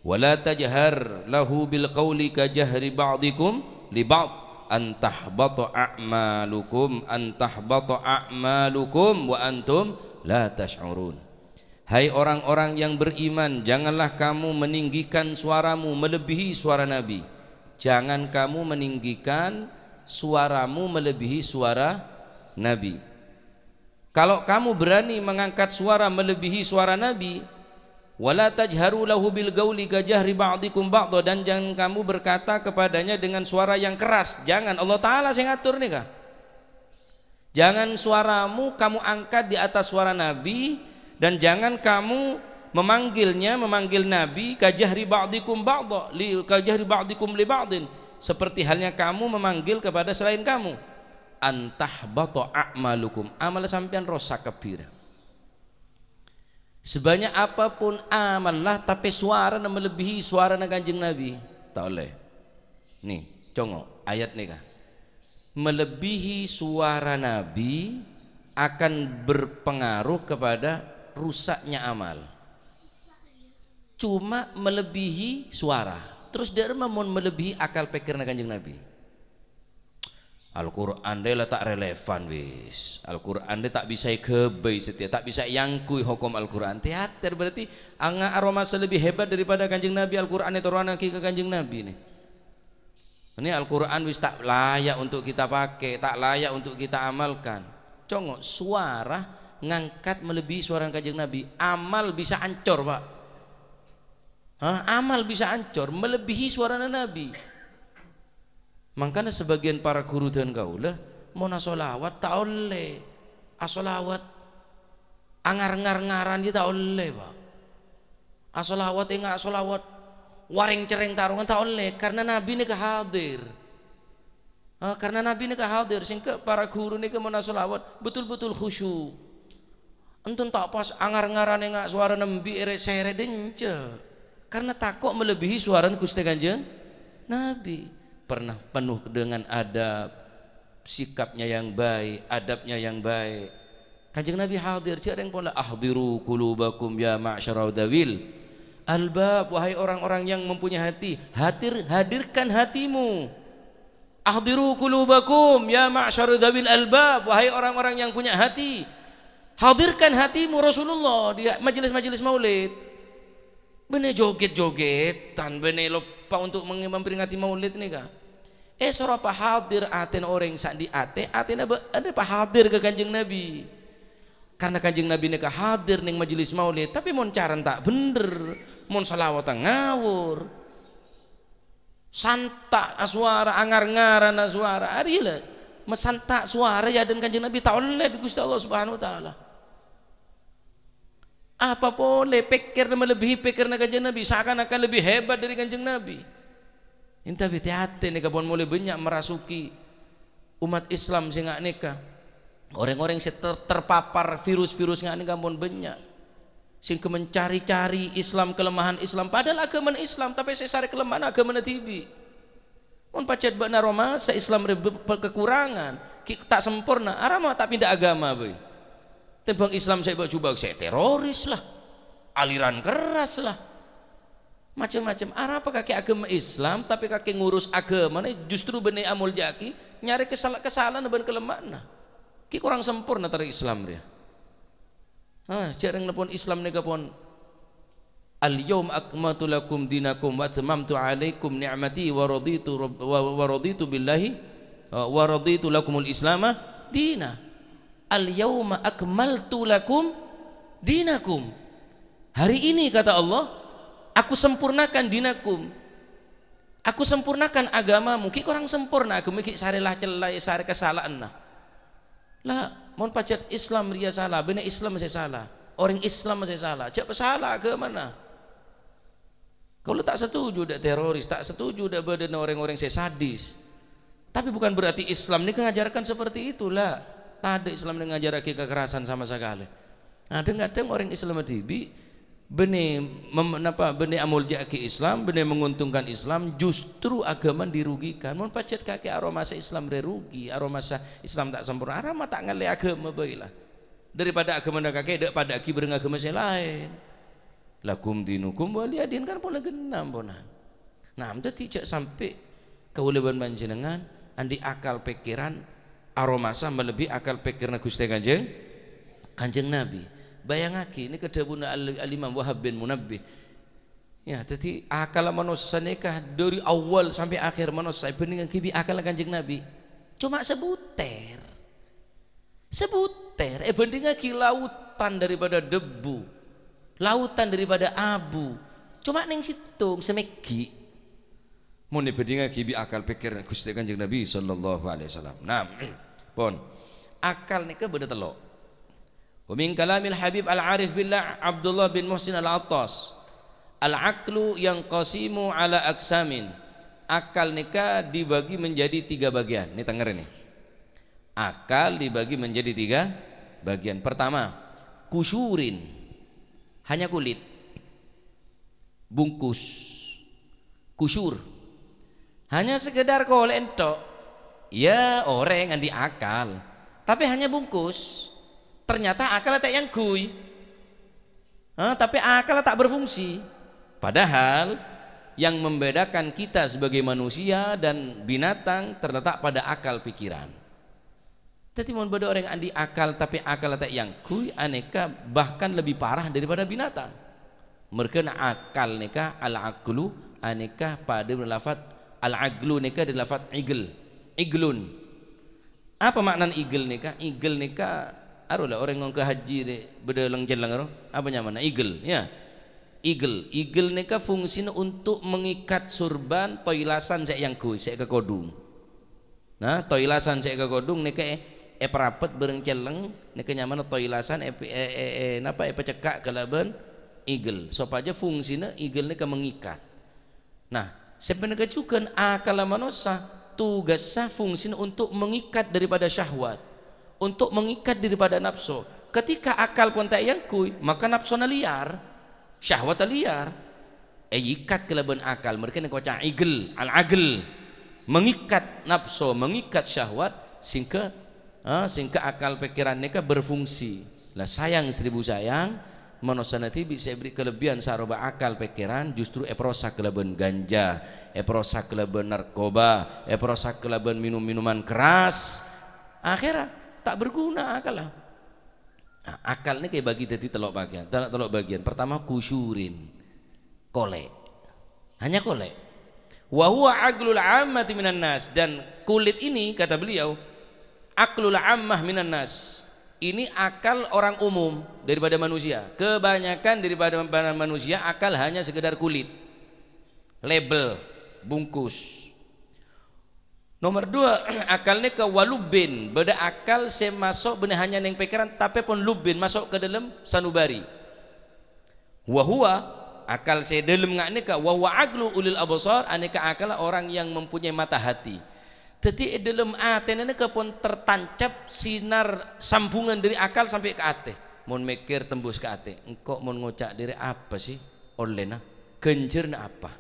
"Wa la tajhar lahu bil qauli ka jahri ba'dikum li ba'd, an tahbata a'malukum, an tahbata a'malukum wa antum la tash'urun." Hai orang-orang yang beriman, janganlah kamu meninggikan suaramu melebihi suara Nabi. Jangan kamu meninggikan suaramu melebihi suara Nabi. Kalau kamu berani mengangkat suara melebihi suara Nabi, "Wa la tajharu lahu bil qauli ka jahri ba'dikum ba'dha," dan jangan kamu berkata kepadanya dengan suara yang keras. Jangan, Allah Ta'ala sè ngatur nèka. Jangan suaramu kamu angkat di atas suara Nabi, dan jangan kamu memanggilnya, memanggil Nabi, "ka jahri ba'dikum ba'dha, li, ka jahri ba'dikum li ba'din," seperti halnya kamu memanggil kepada selain kamu. "An tahbata a'malukum," amal sampèyan rosak kabbhi. Sebanyak apapun amalla, tapè sowarana malebbhi sowarana Kanjeng Nabi, ta' ollè. Nè, congo', ayat nèka. Malebbhi sowara Nabi akan berpengaruh kepada rusaknya amal. Cuma malebbhi sowara. Terros dâ' remma mon malebbhi akal pèkkèrra Kanjeng Nabi? Al-Qur'an rè la ta' relevan, wis. Al-Qur'an rè ta' bisa èghâbây satèya, ta' bisa èangghuy hokom Al-Qur'an. Teater berarti anga aromasa lebih hebat daripada Kanjeng Nabi, Al-Qur'an ètoronnaghi ka Kanjeng Nabi, nè. Ini Al-Qur'an wis ta' layak untuk kita pakai, ta' layak untuk kita amalkan. Congo', sowara ngangkat malebbhi sowarana Kanjeng Nabi, amal bisa ancor, Pak. Hah? Amal bisa ancor, malebbhi sowarana Nabi. Mangkana sabâgiyân para ghuru dân kaulâ, mon asolawat ta' ollè. Asolawat angar-ngar ngaran jiyâ ta' ollè, Pak. Asolawat enga' asolawat warèng-cerrèng tarongan ta' ollè, karna Nabi nèka hadir. Ah, karna Nabi nèka hadir, sèngghâ para ghuru nèka mon asolawat betul-betul khusyuk. Enten ta' pas angar-ngaran enga' sowarana embi' èrè-sèrè, dânca'. Karna tako' malebbhi sowarana Ghustè Kanjeng Nabi. Pernah penuh dengan adab, sikapnya yang baik, adabnya yang baik. Kanjeng Nabi hadir, jhâ' rèng pola, "Ahdiru qulubakum ya ma'syara dzawil albab," wahai orang-orang yang mempunyai hati, hadir, hadirkan hatimu. "Ahdiru qulubakum ya ma'syara dzawil albab," wahai orang-orang yang punya hati, hadirkan hatimu Rasulullah di majelis-majelis maulid. Bânnè joget-jogetan, bânnè loppa untuk meng-, memperingati maulid nèka. Eh, soro pahadir atèna orèng sa'di atè, atèna bâ-, adâ' pahadir ka Kanjeng Nabi. Karna Kanjeng Nabi nèka hadir neng majelis maulid, tapè mon carana ta' bhendher, mon salawata ngawur, santa' asowara, angar-ngaran asowara, arèya la, masanta' sowara è adâ'na Kanjeng Nabi ta' ollè bi' Ghustè Allah Subhanahu wa Ta'ala. Apa polè pèkkèrra malebbhi pèkkèrra Kanjeng Nabi, seakan-akan lebih hebat dari Kanjeng Nabi. Ènta bi' tè-atè nèka pon molaè bânnya' merasuki umat Islam sè nga' nèka. Orèng-orèng sè ter-, terpapar virus-virus nga' nèka pon bânnya'. Sèngghâ mencari-cari Islam, kelemahan Islam. Padahal aghâmana Islam, tapè sè èsarè kelemahanna aghâmana dhibi'. Mon pajhât bâ'na aromasa Islam rè be-, be-, kekurangan, ghi' ta' samporna, arapa ma' ta' pinda aghâma bhâi. Tèmbhâng Islam sè bâ'-jubâ' sè teroris la, aliran keras la. Macem-macem. Arapa kakè aghâma Islam, tapè kakè ngurus aghâmana justru bânnè amoljâ'aghi, nyarè kesala-, kasala'anna bân kalemma'anna. Ghi' korang samporna terro Islam rèya. Ah, jhâ' rèng pon Islam nèka pon, "Al-yauma akmaltu lakum dinakum wa atmamtu alaikum ni'mati wa raditu rabb-, wa, wa raditu billahi, wa raditu lakumul islama dina." "Al-yauma akmaltu lakum dinakum." Hari ini, kata Allah, "Aku sempurnakan dinakum." Aku sempurnakan agamamu. Ghi' korang samporna aghâma, ghi' sarè la-cella, sarè kasala'anna. La, mon pajhât Islam rèya sala, bânnè Islam sè sala. Orèng Islam sè sala. Jhâ' pasala aghâmana. Kaulâ ta' setuju dâ' teroris, ta' setuju dâ' bâdâna orèng-orèng sè sadis. Tapi bukan berarti Islam nèka ngajarkan seperti itu, la. Tadâ' Islam nèka ngajarraghi kekerasan sama sakalè. Nah, dhâng-kadhâng orèng Islam dhibi' bânnè mem-, napa, bânnè amoljâ'aghi Islam, bânnè menguntungkan Islam, justru aghâma dirugikan. Mon pajhât kakè aromasa Islam rè rugi, aromasa Islam ta' samporna, arapa ma' ta' ngallè aghâma bhâi la. Daripada aghâmana kakè dâ' padâ'aghi bhâreng aghâma sè laèn. "Lakum dinukum waliya din," kan pola ghenna' ponan. Nah, dhâddhi jhâ' sampè' kaulâ bân panjhennengngan andi' akal pèkkèran aromasa malebbi akal pèkkèranna Ghustè Kanjeng, Kanjeng Nabi. Bâjângaghi, nèka dhâbuna Al-, Al-Imam Wahab bin Munabbih. Ya, dhâddhi akalla manossa nèka dâri awwal sampè' akhèr manossa èbhândhingngaghi bi' akalla Kanjeng Nabi. Coma sabutèr. Sabutèr èbhândhingngaghi lautan daripada debu, lautan daripada abu. Coma nèng sèttong, sè mèghi'. Mon èbhândhingngaghi bi' akal pèkkèranna Ghustè Kanjeng Nabi sallallahu alaihi wasallam. Nah, pon. Akal nèka bâdâ tello'. Wa min kalamil Habib Al-Arif Billah Abdullah bin Muhsin Al-Attas, "Al-aqlu yanqasimu ala aqsamin." Akal nèka dibagi menjadi tiga bagian. Nè, tengngèrè nè. Akal dibagi menjadi tiga bagian. Pertama, qusyurin, hanya kulit, bungkus, qusyur, hanya sekedar kolè'en tok. Ya, orèng andi' akal, tapè hanya bungkus. Ternyata akal ta' èyangghuy. Hah, tapè akal ta' berfungsi. Padahal yang membedakan kita sebagai manusia dan binatang terletak pada akal pikiran. Dhâddhi, mon bâdâ orèng andi' akal, tapè akal ta' èyangghuy, anèka bahkan lebbi parah daripada binatang. Merghâna akal nèka, al-aqlu, anèka padâ bân lafat al-aqlu nèka dâri lafat igl. Iglun. Apa ma'nana igl nèka? Igl nèka, arowa la orèng ngongghâ haji rè, bâdâ leng-celleng ro. Apa nyamana? Igl, ya. Igl. Igl nèka fungsina untuk mengikat surban toilasan sè èyangghuy, sè èkakodhung. Nah, toilasan sè èkakodhung nèka è-, èparapet bhâreng celleng, nèka nyamana toilasan èp-, è-, è-, è-, napa, èpacekka' kalabân igl, sopajâ fungsina igl nèka mengikat. Nah, sè panèka jhughân akalla manossa, tugassa fungsina untuk mengikat daripada syahwat, untuk mengikat daripada napso. Ketika akal pon ta' èyangghuy, maka napsona lèyar. Syahwatta lèyar, èikat kalabân akal, merghâna èkoca' igl, al-agl, mengikat napso, mengikat syahwat, sehingga, ah, sehingga akal pikiran nèka berfungsi. Lah, sayang seribu sayang, manossana dhibi' sè èberri' kalebbiyân sarowa akal pikiran justru èparosak kalabân ganja, èparosak kalabân narkoba, èparosak kalabân minum-minuman keras. Akhèrra ta' berguna akalla. Nah, akal nèka èbâgi dhâddhi tello' bagiyân, tello', tello' bagiyân. Pertama, qusyurin, kolè'. Hanya kolè'. "Wa huwa aqlul ammati minan nas," dan kulit ini, kata beliau, "aqlul ammah minan nas." Ini akal orang umum daripada manusia. Kebanyakan daripada manusia akal hanya sekedar kulit, label, bungkus. Nomor dua, akal nèka wa lubbin, bâdâ akal sè maso' bânnè hanya neng pèkkèran, tapè pon lubbin, maso' ka dâlem sanubari. Wa huwa, akal sè dâlem nga' nèka, wa huwa aqlu ulil absar, anèka akal orang yang mempunyai mata hati. Dhâddhi, è dâlem atèna nèka pon tertancap sinar sambungan dâri akal sampè' ka atè. Mon mèkkèr tembus ka atè, engko' mon ngoca' dâri apa sih ollèna? Ghânjhârna apa?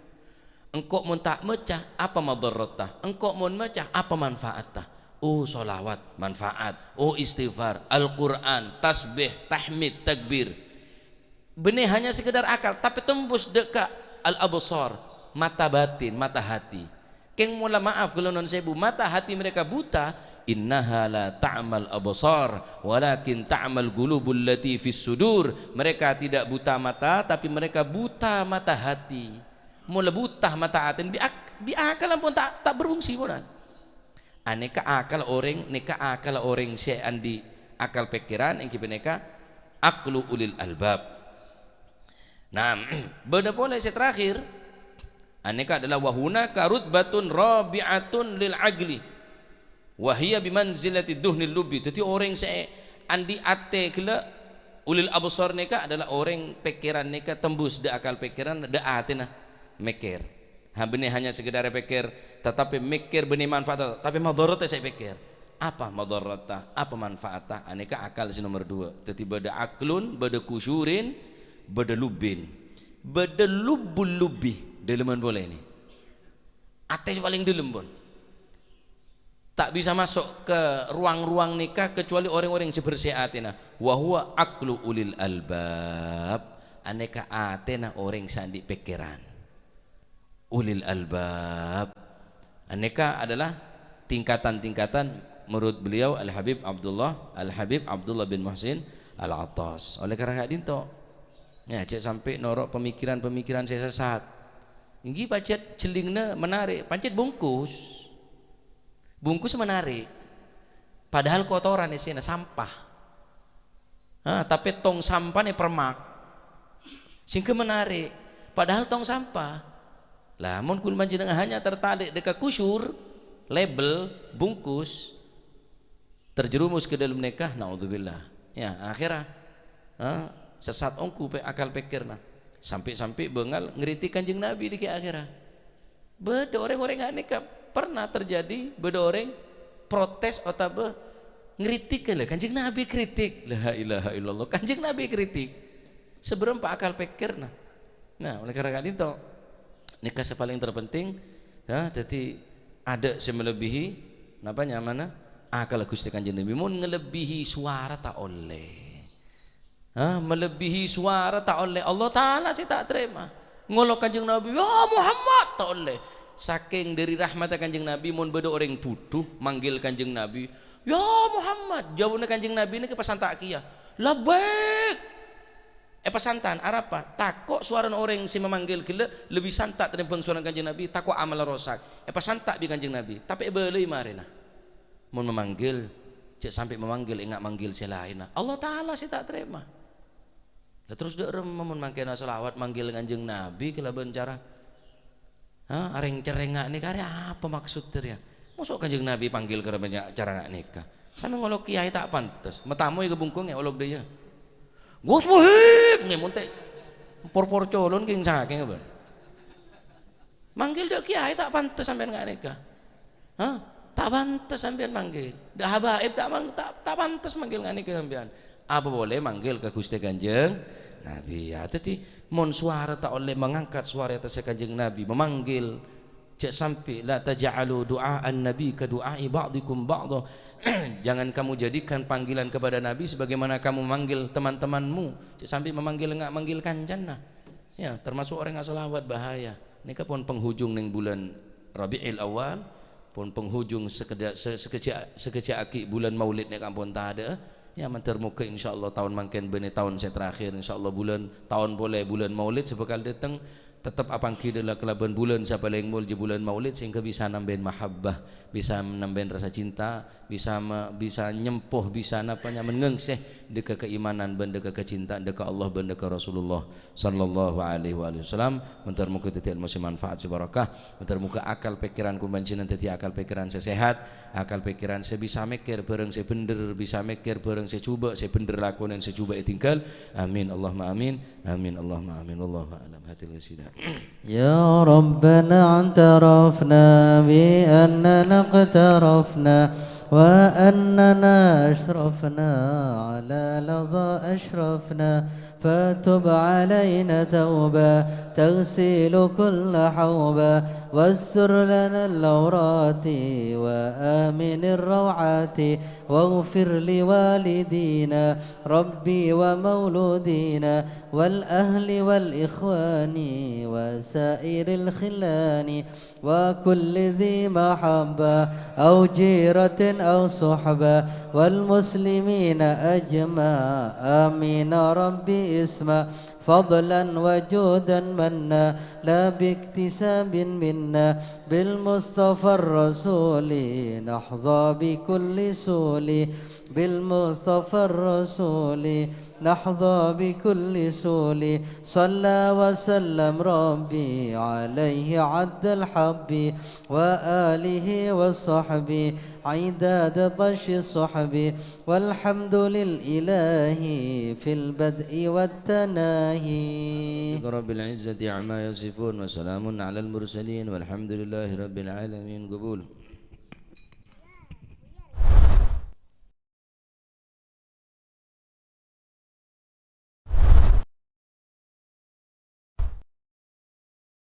Engko' mon ta' maca, apa madhârratta? Engko' mon maca, apa manfaatta? Oh, sholawat, manfaat. Oh, istighfar, Al-Qur'an, tasbih, tahmid, takbir. Bânnè hanya sekedar akal, tapè tembus dâ' ka Al-absar, mata batin, mata hati. Kèng mola maaf, kaulâ nuwun sèbu, mata hati mereka buta, "Innaha la ta'mal absar, walakin ta'mal qulubul lati fis sudur." Mereka tidak buta mata, tapi mereka buta mata hati. Mola buta mata atèn, bi' ak-, bi' akal ampon ta', ta' berfungsi, pon. Anèka akal orèng, nèka akal orèng sè andi' akal pèkkèran, èngghi panèka aqlu ulil albab. Nah, bâdâ polè sè terakhir, anèka adalah wa hunaka rutbatun rabi'atun lil aqli, wa hiya bi manzilati duhnil lubbi. Dhâddhi orèng sè andi' atè ghellâ', ulil absar nèka adalah orèng pèkkèran nèka tembus dâ' akal pèkkèran, dâ' atèna mèkkèr. Ha, bânnè hanya sekedar pèkkèr, tatapi mèkkèr bânnè manfaat, tapè madharatta sè èpèkkèr. Apa madharatta? Apa manfaatta? Anèka akal sè nomer dua. Dhâddhi bâdâ aqlun, bâdâ kusurin, bâdâ lubbin. Bâdâ lubbul lubbi, dâlemman polè nè. Atè sè palèng dâlem, pon. Ta' bisa maso' ka ruang-ruang nèka kecuali orèng-orèng sè bersè atèna. Wa huwa aqlu ulil albab. Anèka atèna orèng sè andi' pèkkèran. Ulil albab. Anèka adalah tingkatan-tingkatan menurut beliau Al-Habib Abdullah, Al-Habib Abdullah bin Muhsin Al-Attas. Oleh karena ka'dinto, ya, jhâ' sampè' noro' pemikiran-pemikiran sè sesat. Èngghi pajhât jhellingna menarik, pancèt bungkus. Bungkus menarik. Padahal kotoran isèna, sampah. Ha, tapè tong sampana èpermak. Sehingga menarik. Padahal tong sampah. Lah, mon kaulâ panjhennengngan hanya tertarik dâ' ka kusur, label, bungkus, terjerumus ke dalam nèka, naudzubillah. Ya, akhirnya, ha, sesat ongghu pè-, akal pèkkèrna. Sampè'-sampè' bângal ngritik Kanjeng Nabi dâgghi' akhirnya. Bâdâ orèng-orèng ghânèka pernah terjadi, bâdâ orèng protes otabâ ngritik, "Lha, Kanjeng Nabi kritik." La ilaha illallah, Kanjeng Nabi kritik. Sabârâmpa akal pèkkèrna. Nah, oleh karena itu, nèka sè palèng terpenting, ya, dhâddhi adâ' sè melebihi, napa nyamana? Akal Ghustè Kanjeng Nabi. Mon ngelebihi sowara ta' ollè. Ha, melebihi sowara ta' ollè, Allah Ta'ala sè ta' tarèma. Ngolok Kanjeng Nabi, "Ya Muhammad!" ta' ollè. Sakèng dâri rahmatta Kanjeng Nabi, mon bâdâ orèng budhu manggil Kanjeng Nabi, "Ya Muhammad!" Jâwâbhânna Kanjeng Nabi nèka èpasanta' kèya, "Labbaik!" Èpasanta', arapa? Tako' sowarana orèng sè mamanggil ghellâ' lebbi santa' tèmbhâng sowarana Kanjeng Nabi, tako' amalla rosak. Èpasanta' bi' Kanjeng Nabi, tapè èbâlâi marèna. Mon mamanggil, jhâ' sampè' mamanggil, enga' manggil sè laènna. Allah Ta'ala sè ta' tarèma. Lah, terros dâ' remma mon mangkèna shalawat manggil Kanjeng Nabi kalabân cara, ha, arèng-cerèng nga' nèka arè apa maksodda rèya? Mosok Kanjeng Nabi panggil kalabân nya-, cara nga' nèka? Samè ngolok kèyaè ta' pantes. Matamoy ka bungkong è olok dâjâ. "Gus Muhib!" Nè, mon ta' por-por colon kèng sakèng apa? Manggil dâ' kèyaè ta' pantes sampèyan nga' nèka. Hah? Ta' pantes sampèyan manggil. Dâ' habaib ta' mang-, ta', ta' pantes manggil nga' nèka sampèyan. Apa polè manggil ka Ghustè Kanjeng Nabi, ya. Dhâddhi, mon sowara ta' ollè mangangkat sowara è attassa Kanjeng Nabi, mamanggil, jhâ' sampè', "La taj'alu du'a'an nabi ka du'a'i ba'dikum ba'dha." Jangan kamu jadikan panggilan kepada Nabi sebagaimana kamu manggil teman-temanmu. Jhâ' sampè' mamanggil nga' manggil kancana. Ya, termasuk orèng ashalawat bahaya. Nèka pon penghujung nèng bulân Rabiul Awal, pon penghujung sakejjhâ', sa-, sakejjhâ', sakejjhâ' aghi' bulân Maulid nèka ampon tadâ'â. Ya, mandhâr moghâ insyaallah taon mangkèn bânnè taon sè terakhir. Insyaallah bulân, taon polè bulân Maulid sè bhâkal dâteng, tetep apangghi dâla kalabân bulân sè palèng molja bulân Maulid sehingga bisa nambâi mahabbah, bisa nambâi rasa cinta, bisa ma-, bisa nyempo, bisa napa nyamana ngèngsè dâ' ka kaimanan bân dâ' ka kacintaan dâ' ka Allah bân dâ' ka Rasulullah sallallahu alaihi wa alihi wasallam. Mandhâr moghâ dhâddhi ilmu sè manfaat, sè barokah. Mandhâr moghâ akal pèkkèran kaulâ panjhennengan dhâddhi akal pèkkèran sè sehat, akal pèkkèran sè bisa mèkkèr bhârâng sè bhendher, bisa mèkkèr bhârâng sè jhubâ', sè bhendher lakonè, sè jhubâ' ètinggal. Amin, Allahumma amin. Amin, Allahumma amin. Wallahu a'lam. Hadhil qasidah. يا ربنا اعترفنا بأننا اقترفنا وأننا أشرفنا على لظى أشرفنا، فتب علينا توبة تغسل كل حوبة، واستر لنا العورات وآمن الروعات، واغفر لوالدينا ربي ومولودينا والأهل والإخوان وسائر الخلان وكل ذي محبة أو جيرة أو صحبة والمسلمين أجمع. آمين ربي اسمع فضلا وجودا منا لا باكتساب منا بالمصطفى الرسول نحظى بكل سول بالمصطفى الرسول نحظى بكل سول صلى وسلم ربي عليه عد الحب وآله وصحبه عداد طش الصحب والحمد للإله في البدء والتناهي. رب العزة عما يصفون وسلام على المرسلين والحمد لله رب العالمين. قبول.